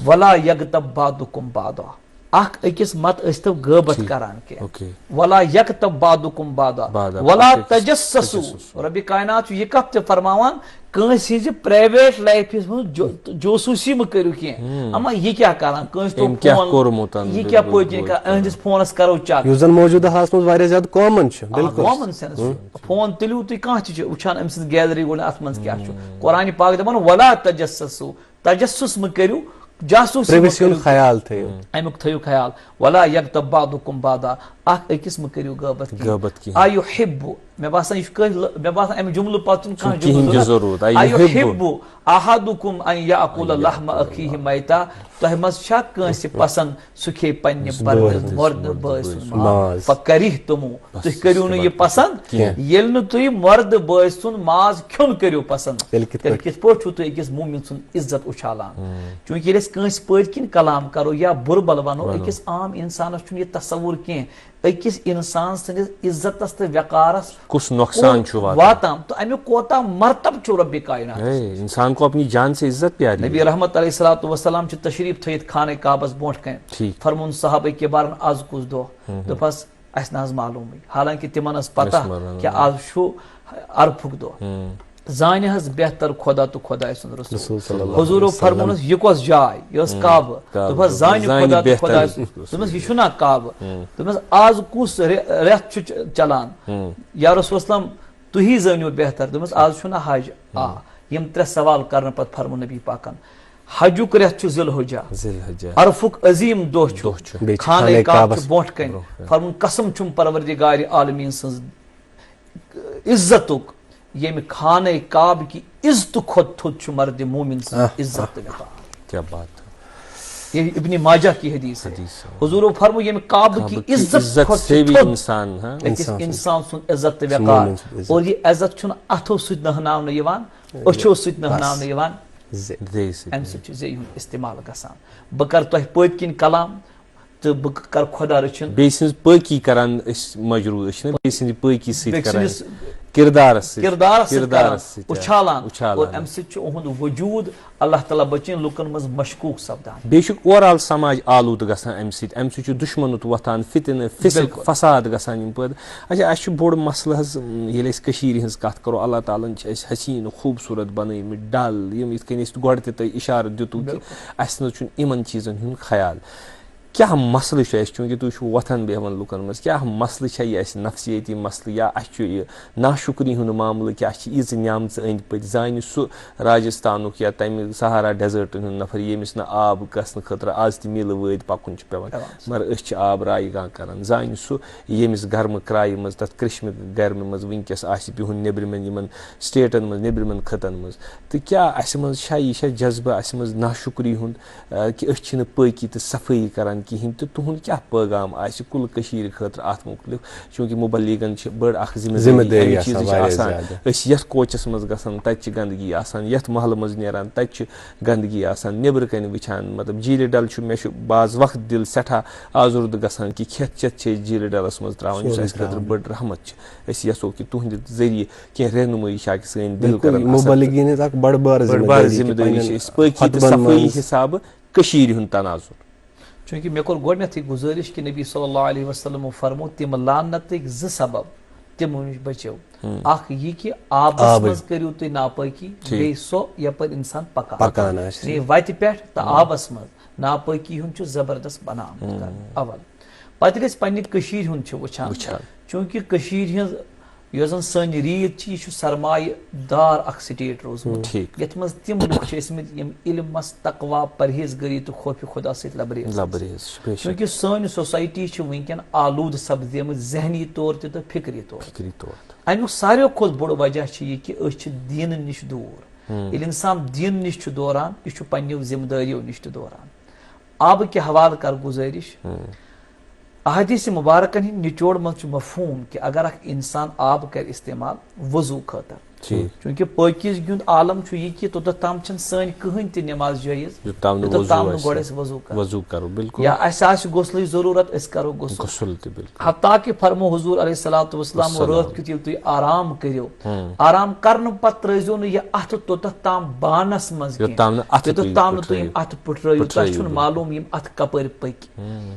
ولا یغتب بعضکم بعضا۔ اکھ أکِس مت ٲسۍتو غٲبت ٹھیٖک۔ کران کینٛہہ۔ اوکے۔ ولا یغتب بعضکم بعضا۔ بعضا۔ ولا اکھ أکِس تجسسوا۔ تجسسوا۔ ربِ کائنات چھُ یہِ کتھ تہِ فرماوان، کٲنٛسہِ ہٕنٛزِ پرایویٹ لایفہِ منٛز جو-، جوسوٗسی مہٕ کٔرِو کینٛہہ۔ اما یہِ کیٛاہ کران؟ کٲنٛسہِ ترٛوو أمۍ کیٛاہ فون، کوٚرمُت؟ یہِ کیٛاہ بِلکُل، پٔتۍ کِنۍ بِلکُل۔ کانٛہہ، أہنٛدِس فونس کرو چیک۔ یُس زن موجودٕ حالس منٛز واریاہ زیادٕ کامن چھُ، آ، بِلکُل۔ کامن سینس چھُ۔ فون تُلِو تُہۍ، کانٛہہ تہِ چھُ وٕچھان أمۍ سٕنٛز گیلری گوٚو نہٕ اتھ منٛز کیٛاہ چھُ۔ قرآنِ پاک دپان، ولا تجسسوا، تجسس مہٕ کٔرِو، جاسوٗسی مہٕ پرٛوِس ہُنٛد کٔرِو۔ خیال تھٲیِو۔ امیُک تھٲیِو خیال۔ ولا یغتب بعضکم بعضا، اکھ أکِس مہٕ کٔرِو غٲبت کینٛہہ۔ غٲبت کینٛہہ۔ ایحب، مےٚ باسان یہِ چھُ کٲنٛسہِ لٲ-، مےٚ باسان امہِ جملہٕ پتہٕ چھُنہٕ کانٛہہ چھُنہٕ کِہیٖنۍ تہِ جملہٕ ضروٗرت۔ ضروٗرت۔ ایحب۔ ایحب احدکم ان یاکل لحم اخیہ میتا، تۄہہِ منٛز چھا کٲنٛسہِ پسند سُہ کھیٚیہِ پننہِ بردٕ، مردٕ بٲے سُنٛد ماز؟ ماز۔ فکرہتموہ، تُہۍ کٔرِو نہٕ یہِ پسند۔ کینٛہہ۔ ییٚلہِ نہٕ تُہۍ مردٕ بٲے سُنٛد ماز کھیوٚن کٔرِو پسند، تیٚلہِ کِتھ تیٚلہِ پٲٹھۍ؟ کِتھ پٲٹھۍ چھُو تُہۍ أکِس مومن سُنٛد عزت اُچھالان؟ چوٗنٛکہِ ییٚلہِ أسۍ کٲنٛسہِ پٔتۍ کِنۍ کلام کرو یا بُرٕ بل ونو، ونو۔ أکِس عام انسانس چھُنہٕ یہِ تصور کینٛہہ، أکِس انسان سٕنٛدِس عزتس تہٕ وقارس کُس نۄقصان کُس چھُ واتان؟ واتان تہٕ امیُک کوتاہ مرتب چھُ ربِ کائنات۔ اے، انسان کو اپنی جان سے عزت پیاری نبی ہے۔ رحمت علیہ الصلوۃ والسلام چھِ تشریف تھٲیِتھ خانہ کعبس برونٛٹھ کنہِ۔ ٹھیٖک۔ فرمون صحابہ کبارن، از کُس دۄہ؟ دوٚپہس، اسہِ نہ حظ معلومٕے، حالانکہ تِمن ٲس پتہ اسہِ معلوم۔ کہِ از چھُ عرفُک دۄہ۔ زانہِ حظ بہتر خدا تہٕ خداے سُنٛد رسول۔ رسول صلی اللہ علیہ وسلم۔ حضورو فرمونس، یہِ کۄس جاے؟ یہِ ٲس کعبہٕ۔ کعبہٕ۔ دوٚپہس، زانہِ زانہِ خدا تہٕ بہتر خداے سُنٛد۔ دوٚپمس، یہِ چھُنہ کعبہٕ۔ دوٚپمس، از کُس رے-، رٮ۪تھ چھُ چ-، چلان؟ یا رسول اسلم، تُہی زٲنِو بہتر۔ دوٚپمس، از چھُنہ حج۔ آ، یِم ترٛےٚ سوال کرنہٕ پتہٕ فرموو نبی پاکن، حجُک رٮ۪تھ چھُ ذی الحجہ۔ ذی الحجہ۔ عرفُک عظیٖم دۄہ چھُ۔ دۄہ چھُ۔ بیٚیہِ چھُ خانہ خانہ کعبہ کعبہ چھُ برونٛٹھ کنہِ۔ برونٛٹھ کنہِ۔ فرمون، قسم چھُم پروردگار عالمین سٕنٛز عزتُک، ییٚمہِ خانہ کعبہ کہِ عزتہٕ کھۄتہٕ تھوٚد چھُ مردِ مومن سٕنٛز آہ، عزت تہٕ وقار۔ کیا بات ہے۔ یہ ابن ماجہ کی حدیث ہے۔ حدیث ہے۔ حضورو فرمو، ییٚمہِ کعبہ کہِ کعبہ کی عزت عزت کھۄتہٕ سے چھُ بھی تھوٚد انسان، ہاں۔ أکِس انسان۔ انسان سُنٛد عزت تہٕ وقار۔ مومن سُنٛد عزت۔ اور یہِ عزت چھُنہٕ اتھو سۭتۍ نہناونہٕ یِوان، أچھو سۭتۍ بس۔ نہناونہٕ یِوان۔ زِ۔ زِ سۭتۍ۔ امہِ سۭتۍ چھُ زِ ہُنٛد استعمال گژھان۔ بہٕ کرٕ تۄہہِ پٔتۍ کِنۍ کلام تہٕ بہٕ کرٕ خۄدا رٔچھِن۔ بیٚیہِ سٕنٛز پٲکی کران أسۍ مجروح، أسۍ چھِنہ بیٚیہِ سٕنٛدِ پٲکی سۭتۍ بیٚیہِ کران سٕنٛدِس کردارس سۭتۍ، کردارس سۭتۍ کردارس کران، سۭتۍ اُچھالان۔ اُچھالان۔ اور امہِ سۭتۍ چھُ اُہُنٛد وجوٗد، اللہ تعالیٰ بچٲیِن، لُکن منٛز مشکوک سپدان۔ بیٚیہِ چھُ overall سماج آلوٗدٕ گژھان امہِ سۭتۍ، امہِ سۭتۍ چھُ دُشمنُت وۄتھان، فتنہٕ، فسق، بِلکُل۔ فساد گژھان یِم پٲدٕ۔ اچھا، اسہِ چھُ بوٚڑ مسلہٕ حظ، ییٚلہِ أسۍ کٔشیٖرِ ہٕنٛز کتھ کرو، اللہ تعالیٰ ہن چھِ أسۍ حسیٖن خوٗبصوٗرت بنٲومٕتۍ، ڈل، یِم یِتھ کٔنۍ أسۍ گۄڈٕ تہِ تۄہہِ اشارٕ دِتوٕ کہِ بِلکُل۔ اسہِ نہ حظ چھُنہٕ یِمن چیٖزن ہُنٛد خیال۔ کیٛاہ مسلہٕ چھُ اَسہِ؟ چوٗنٛکہِ تُہۍ چھِو وۄتھان بیٚہوان لُکَن منٛز، کیٛاہ مسلہٕ چھےٚ یہِ اَسہِ نفسیٲتی مسلہٕ، یا اَسہِ چھُ یہِ ناشُکری ہُنٛد معاملہٕ، کیٛاہ چھِ ییٖژٕ نعمژٕ أنٛدۍ پٔتۍ؟ زانہِ سُہ راجستھانُک یا تَمہِ صحارا ڈیزٲرٹَن ہُنٛد نفر، ییٚمِس نہٕ آب گژھنہٕ خٲطرٕ آز تہِ میٖلہٕ وٲدۍ پَکُن چھُ پٮ۪وان، پٮ۪وان چھُ۔ مگر أسۍ چھِ آب رایہِ گاں کَران۔ زانہِ سُہ ییٚمِس گرمہٕ کرٛایہِ منٛز، تَتھ کرٛیٚشمہِ گرمہِ منٛز وٕنکیٚس آسہِ بِہُن نیٚبرِمٮ۪ن یِمَن سٹیٹَن منٛز، نیٚبرِمٮ۪ن خٕطن منٛز، تہٕ کیٛاہ اَسہِ منٛز چھا، یہِ چھا جذبہٕ اَسہِ منٛز ناشُکری ہُنٛد، آ، کہِ أسۍ چھِنہٕ پٲکی تہٕ صفٲیی کران کِہیٖنۍ، تہٕ تُہُنٛد کیٛاہ پٲغام آسہِ کُلہٕ کٔشیٖرِ خٲطرٕ اَتھ مُتعلِق؟ چوٗنٛکہِ مُبلِغن چھِ بٔڑ اَکھ ذِمہٕ ذِمہٕ دٲری دٲری اَمہِ آسان چیٖزٕچ واریاہ آسان۔ زیادٕ۔ أسۍ یَتھ کوچَس منٛز گژھان، تَتہِ چھِ گنٛدگی آسان، یَتھ محلہٕ منٛز نیران، تَتہِ چھِ گنٛدگی آسان، نیٚبرٕ کَنہِ وٕچھان، مطلب، جھیٖلہِ ڈَل چھُ، مےٚ چھُ بعض وقت دِل سٮ۪ٹھاہ آزُردٕ گژھان کہِ کھٮ۪تھ چٮ۪تھ چھِ أسۍ جھیٖلہِ ڈَلَس منٛز ترٛاوان، یُس سورُے اَسہِ خٲطرٕ ترٛاوان۔ بٔڑ رحمت چھِ۔ أسۍ یَژھو کہِ تُہٕنٛدِ ذٔریعہٕ کینٛہہ رہنمٲیی چھِ اَکہِ سٲنۍ دِل بِلکُل، کران اثر تہٕ مُبلِغیٖنَس اکھ بٔڑ بار بٔڑ ذِمہٕ بار دٲری ذِمہٕ کہِ دٲری پننٮ۪ن چھِ أسۍ پٲکی تہٕ خۄطبن صفٲیی منٛز۔ حسابہٕ کٔشیٖرِ ہُنٛد تناظر۔ چوٗنٛکہِ مےٚ کوٚر گۄڈٕنٮ۪تھٕے گُزٲرِش کہِ نبی صلی اللہ علیہ وسلمو فرموو، تِم لعنتٕکۍ زٕ سبب تِمو نِش بٔچِو۔ ہُم۔ اکھ یہِ کہِ آبس آبٕے۔ منٛز کٔرِو تُہۍ ناپٲکی، ٹھیٖک۔ بیٚیہِ سۄ یپٲرۍ انسان پکان۔ پکان آسہِ۔ یعنی وتہِ پٮ۪ٹھ تہٕ ہُم۔ آبس منٛز ناپٲکی ہُنٛد چھُ زبردست بناونہٕ ہُم۔ کران۔ اول۔ پتہٕ گٔژھۍ پننہِ کٔشیٖرِ ہُنٛد چھِ وٕچھان۔ وٕچھان۔ چوٗنٛکہِ کٔشیٖرِ ہٕنٛز یۄس زن سٲنۍ ریٖت چھِ، یہِ چھُ سرمایہِ دار اکھ سٹیٹ روٗزمُت، ٹھیٖک۔ یتھ منٛز تِم لُکھ چھِ ٲسمٕتۍ یِم علمس، تقوا، پرہیزگٲری تہٕ خوفِ خدا سۭتۍ لبریز ٲسۍ۔ لبریز چھِ، بے شک۔ چوٗنٛکہِ سٲنۍ سوسایٹی چھِ وٕنکیٚن آلوٗدٕ سپدیمٕژ ذہنی طور تہِ تہٕ فکری طور تہِ۔ فکری طور تہِ۔ امیُک ساروٕے کھۄتہٕ بوٚڑ وجہ چھُ یہِ کہِ أسۍ چھِ دیٖنہٕ نِش دوٗر۔ ہم۔ ییٚلہِ انسان دیٖنہٕ نِش چھُ دوران، یہِ چھُ پننیو ذمہٕ دٲریو نِش تہِ دوران۔ آبہٕ کہِ حوالہٕ کر گُزٲرِش۔ ہم۔ احادیث مبارکن ہٕنٛدِ نچوڑ منٛز چھُ مفہوم کہِ اگر اکھ انسان آب کرِ استعمال وضو خٲطرٕ، ٹھیٖک۔ چوٗنٛکہِ پٲکیزگی ہُنٛد عالم چھُ یہِ کہِ توٚتتھ تام چھَنہٕ سٲنۍ کٕہٕنۍ تہِ نماز جٲیز، یوٚت تام نہٕ یوٚتتھ وضو تام نہٕ آسہِ۔ گۄڈٕ أسۍ وضو کرو۔ وضو کرو، بِلکُل۔ یا اَسہِ آسہِ غسلٕچ ضروٗرت، أسۍ کرو غسل۔ غسل تہِ، بِلکُل۔ حتیٰ کہِ فرمو حضور علیہ الصلوۃ والسلام، والسلام۔ رٲتھ کیُتھ ییٚلہِ تُہۍ آرام کٔرِو، ہم۔ آرام کرنہٕ پتہٕ ترٲیزیو نہٕ یہِ اَتھٕ توٚتتھ تام بانس منٛز یوٚت کینٛہہ، تام نہٕ اَتھٕ یوٚتتھ تُہۍ تام نہٕ تُہۍ یِم پٔٹھرٲیِو۔ اَتھٕ پٔٹھرٲیِو، تۄہہِ پٔٹھرٲیِو، چھُنہٕ بِلکُل۔ معلوم یِم اَتھٕ کپٲرۍ پٔکۍ۔ ہم۔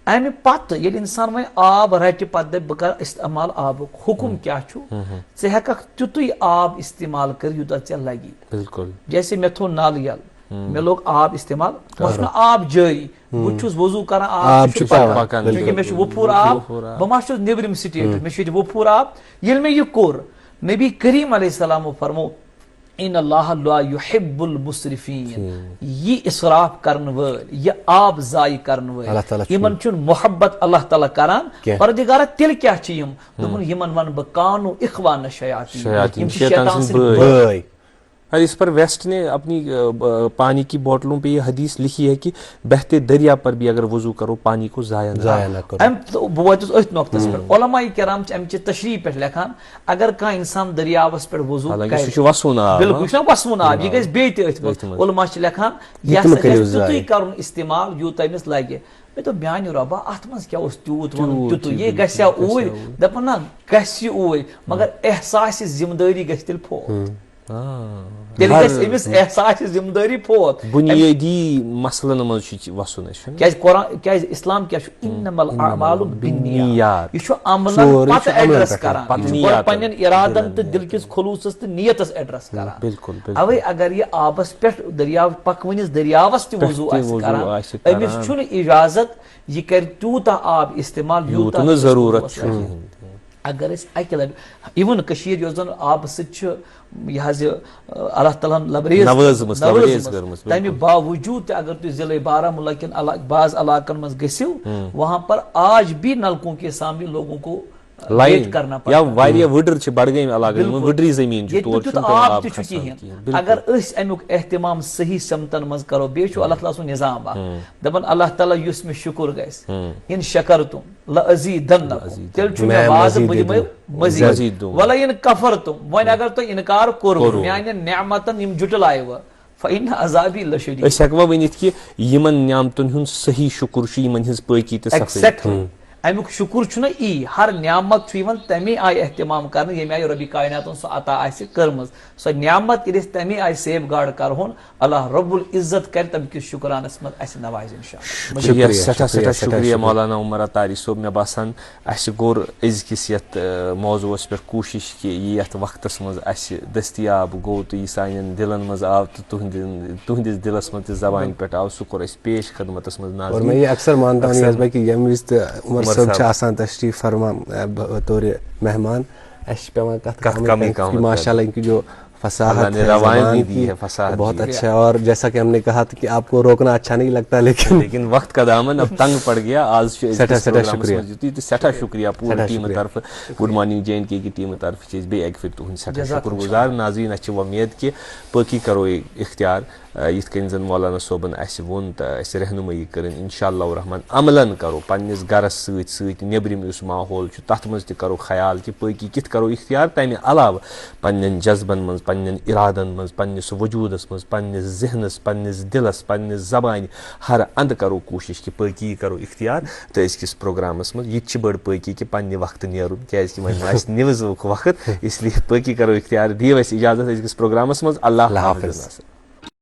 امہِ پتہٕ ییٚلہِ انسان وۄنۍ آب رٹہِ، پتہٕ دپہِ بہٕ کرٕ استعمال آبُک، حُکُم ہم۔ کیٛاہ چھُ؟ ہم۔ ژٕ ہٮ۪ککھ تیُتُے آب استعمال کٔرِتھ یوٗتاہ ژےٚ لگی۔ بِلکُل۔ جیسے مےٚ تھوٚو نل یَلہٕ، ہم۔ مےٚ لوٚگ آب استعمال، مےٚ اوس نہٕ آب جٲری، بہٕ ہم۔ چھُس وضو کران، آب آب تہِ چھُ چھُ پکان، پکان، چوٗنٛکہِ مےٚ چھُ بِلکُل۔ وفور آب، وفور آب۔ بہٕ ما چھُس نیٚبرِم سٹیٹ، ہم۔ مےٚ چھُ ییٚتہِ وفور آب۔ ییٚلہِ مےٚ یہِ کوٚر، نبی کریم علیہ السلامو فرموو، ان اللہ لا یحب المسرفین، ٹھیٖک۔ یہِ اسراف کرن وٲلۍ، یہِ آب ضایع کرن وٲلۍ، اللہ تعالیٰ چھُنہٕ یِمن چھُنہٕ محبت اللہ تعالیٰ کران۔ کینٛہہ۔ پردگارا، تیٚلہِ کیٛاہ چھِ یِم؟ ہم۔ دوٚپُن، یِمن ونہٕ بہٕ، کانوا اخوان الشیاطین، شیاطین، یِم چھِ شیطان شیطان سٕنٛدۍ سٕنٛدۍ بٲے۔ بٲے۔ ارے، اس پر ویسٹ نے اپنی، آ، آ، پانی کی بوتلوں پہ یہ حدیث لکھی ہے کہ بہتے دریا پر بھی اگر وضو کرو، پانی کو ضائع نہ ضائع نہ کرو۔ امہِ تہٕ بہٕ ووتُس أتھۍ نۄقطس پٮ۪ٹھ۔ ہم۔ علماء کرام چھِ امہِ چہِ تشریح پٮ۪ٹھ لیکھان، اگر کانٛہہ انسان دٔریاوس پٮ۪ٹھ وضو حالانکہ کرِ، سُہ چھُ وَسوُن آب، بِلکُل، ہاں؟ یہِ چھُنہ وَسوُن آب، یہِ آب۔ گژھِ بیٚیہِ تہِ أتھۍ منٛز۔ أتھۍ منٛز۔ علماء چھِ لیکھان، یہِ یَتھ مہٕ سا کٔرِو گژھِ تیُتُے ضایع۔ کَرُن استعمال، یوٗتاہ أمِس لَگہِ۔ مےٚ دوٚپ، میٛانہِ رۄبا، اَتھ منٛز کیٛاہ اوس تیوٗت وَنُن، تیوٗت تیُتُے؟ یہِ یہِ گژھِ ہا گژھِ ہا اوٗرۍ؟ اوٗرۍ۔ دَپان، نہ، گژھِ اوٗرۍ، مگر احساسِ ذمہٕ دٲری گژھِ تیٚلہِ فوت۔ ہُم۔ آ۔ تیٚلہِ ہر گژھِ أمِس احساسِ ذمہٕ دٲری فوت۔ بُنیٲدی مسلن منٛز چھُ وَسُن اَسہِ، چھُنہٕ؟ کیٛازِ قرآن، کیٛازِ اسلام کیٛاہ چھُ؟ ہُم۔ انما الاعمال بالنیات۔ بالنیات۔ یہِ چھُ عملن سورُے پتہٕ چھُ عملن ایڈریس پٮ۪ٹھ، کران۔ پتہٕ یہِ چھُ گۄڈٕ نیتن۔ پننٮ۪ن ارادن تہٕ دِل کِس خلوٗصس تہٕ نیتس ایڈریس کران۔ بِلکُل، بِلکُل۔ اوے اگر یہِ آبس پٮ۪ٹھ دٔریاو، پکوٕنِس دٔریاوس تہِ پٮ۪ٹھ وضوٗ تہِ آسہِ وضوٗ کران، آسہِ أمِس کران۔ چھُنہٕ اجازت یہِ کرِ تیوٗتاہ آب استعمال، یوٗت یوٗتاہ نہٕ أمِس ضروٗرت وضوٗوس چھُ۔ آسہِ۔ ہُم۔ اگر أسۍ اکہِ لٹہِ، even کٔشیٖر یۄس زن آبہٕ سۭتۍ چھِ، یہِ حظ یہِ، اللہ تعالیٰ ہن لبریز نوٲزمٕژ، نوٲزمٕژ، لبریز کٔرمٕژ، تَمہِ بِلکُل۔ باوجوٗد تہِ اگر تُہۍ ضلعے بارہمولہ کٮ۪ن علا-، بعض علاقن منٛز گٔژھِو، ہُم۔ وہاں پر آج بھی نلکوں کے سامنے لوگوں کو لائن wait کرنا یا پڑتا ہے۔ واریاہ وٕڈٕر چھِ بڈگٲمۍ علاقن منٛز، بِلکُل۔ وٕڈرٕے زٔمیٖن چھِ، ییٚتہِ تور نہٕ تیُتھ چھُنہٕ پیوان آب آب تہِ چھُ کھسان کِہیٖنۍ۔ کِہیٖنۍ۔ بِلکُل۔ اگر أسۍ اَمیُک اہتمام صحیح سمتن منٛز کرو، بیٚیہِ چھُ اللہ تعالیٰ سُنٛد نظام اکھ۔ ہُم۔ دَپان اللہ تعالیٰ، یُس مےٚ شُکُر گژھِ، ہُم۔ ان شکرتم لازیدنکم، لازیدنکم۔ تیٚلہِ چھُ مےٚ مےٚ وعدٕ، بہٕ مزید دِمہٕ دِمہٕ۔ مزید۔ مزید دِمہٕ۔ ولئن کفرتم، وۄنۍ اگر تۄہہِ انکار کوٚروٕ کوٚروٕ۔ میانٮ۪ن نعمتن، یِم جُٹلایوٕ، فإن عذابی لشدید۔ أسۍ ہٮ۪کوا ؤنِتھ کہِ یِمن نعمتن ہُنٛد صحیح شُکُر چھُ یِمن ہٕنٛز پٲکی تہٕ صفٲیی؟ Exactly۔ ہُم۔ امیُک شکر چھُنہ یی، ہر نعمت چھُ یِوان تَمے آیہِ اہتمام کرنہٕ، ییٚمہِ آیہِ رۄبِ کایناتن سۄ عطا آسہِ کٔرمٕژ۔ سۄ نعمت ییٚلہِ أسۍ تَمے آیہِ سیف گارڈ کرہون، اللہ رب العزت کرِ تَمہِ کِس شُکرانس منٛز اَسہِ نوازِ انشاءاللہ۔ شُکریہ، سٮ۪ٹھاہ سٮ۪ٹھاہ شُکریہ مولانا عمر عطاری صٲب۔ مےٚ باسان، اَسہِ کوٚر أزکِس یَتھ، آ، موضوعس پٮ۪ٹھ کوٗشِش کہِ یہِ یَتھ وقتَس منٛز اَسہِ دٔستیاب گوٚو تہٕ یہِ سانٮ۪ن دِلَن منٛز آو تہٕ تُہٕنٛدِ، تُہٕنٛدِس دِلَس منٛز تہِ زبانہِ پٮ۪ٹھ آو، سُہ کوٚر اَسہِ پیش خدمتَس منٛز۔ اور میں یہ اکثر مانتا ہوں، یس بھائی، کہ ییٚمہِ وِزِ تہِ عمر صٲب چھِ آسان تشریف فرما، آ، بطور مہمان، اَسہِ چھِ پٮ۪وان کَتھ کَتھ کَمٕے کَمٕے کَتھ، کَم کہِ ماشاء اللہ، ان کی جو فصاحت ہے، زبان کی، بہت اچھا ہے۔ اور جیسا کہ ہم نے کہا تھا کہ آپ کو روکنا اچھا نہیں لگتا، لیکن لیکن وقت کا دامن اب تنگ پڑ گیا۔ آز چھُ أزکِس سٮ۪ٹھاہ، سٮ۪ٹھاہ پروگرامَس شُکریہ۔ منٛز یُتُے تہٕ سٮ۪ٹھاہ شُکریہ پوٗرٕ سٮ۪ٹھاہ ٹیٖمہٕ شُکریہ۔ طرفہٕ، گُڈ مارنِنٛگ جے اینڈ کے کہِ ٹیٖمہٕ طرفہٕ چھِ أسۍ بیٚیہِ اَکہِ پھِرِ تُہُنٛد سٮ۪ٹھاہ جزاک شُکُر اللہ۔ گُزار۔ ناظریٖن، اَسہِ چھِ وۄمید کہِ پٲقی کَرو اِختیار، آ، یِتھ کٔنۍ زَن مولانا صٲبَن اَسہِ ووٚن تہٕ اَسہِ رہنمٲیی کٔرٕن، اِنشاء اللہ الرحمن عملاً کَرو پنٛنِس گَرَس سۭتۍ سۭتۍ نیٚبرِم یُس ماحول چھُ، تَتھ منٛز تہِ کَرو خیال کہِ پٲقی کِتھ کَرو اِختیار۔ تَمہِ علاوٕ پنٛنٮ۪ن جذبَن منٛز، پنٛنٮ۪ن اِرادَن منٛز، پنٛنِس وجوٗدَس منٛز، پنٛنِس ذہنَس، پنٛنِس دِلَس، پنٛنِس زبانہِ، ہر اندٕ کَرو کوٗشِش کہِ پٲقی کَرو اِختیار۔ تہٕ أزکِس پروگرامَس منٛز یہِ تہِ چھِ بٔڑ پٲقی کہِ پنٛنہِ وقتہٕ نیرُن، کیٛازِکہِ وۄنۍ آسہِ نِوٕزُک وقت، اس لیے پٲقی کَرو اِختیار۔ دِیِو اَسہِ اِجازت أزکِس پروگرامَس منٛز۔ اللہ اللہ حافظ۔ حافظ۔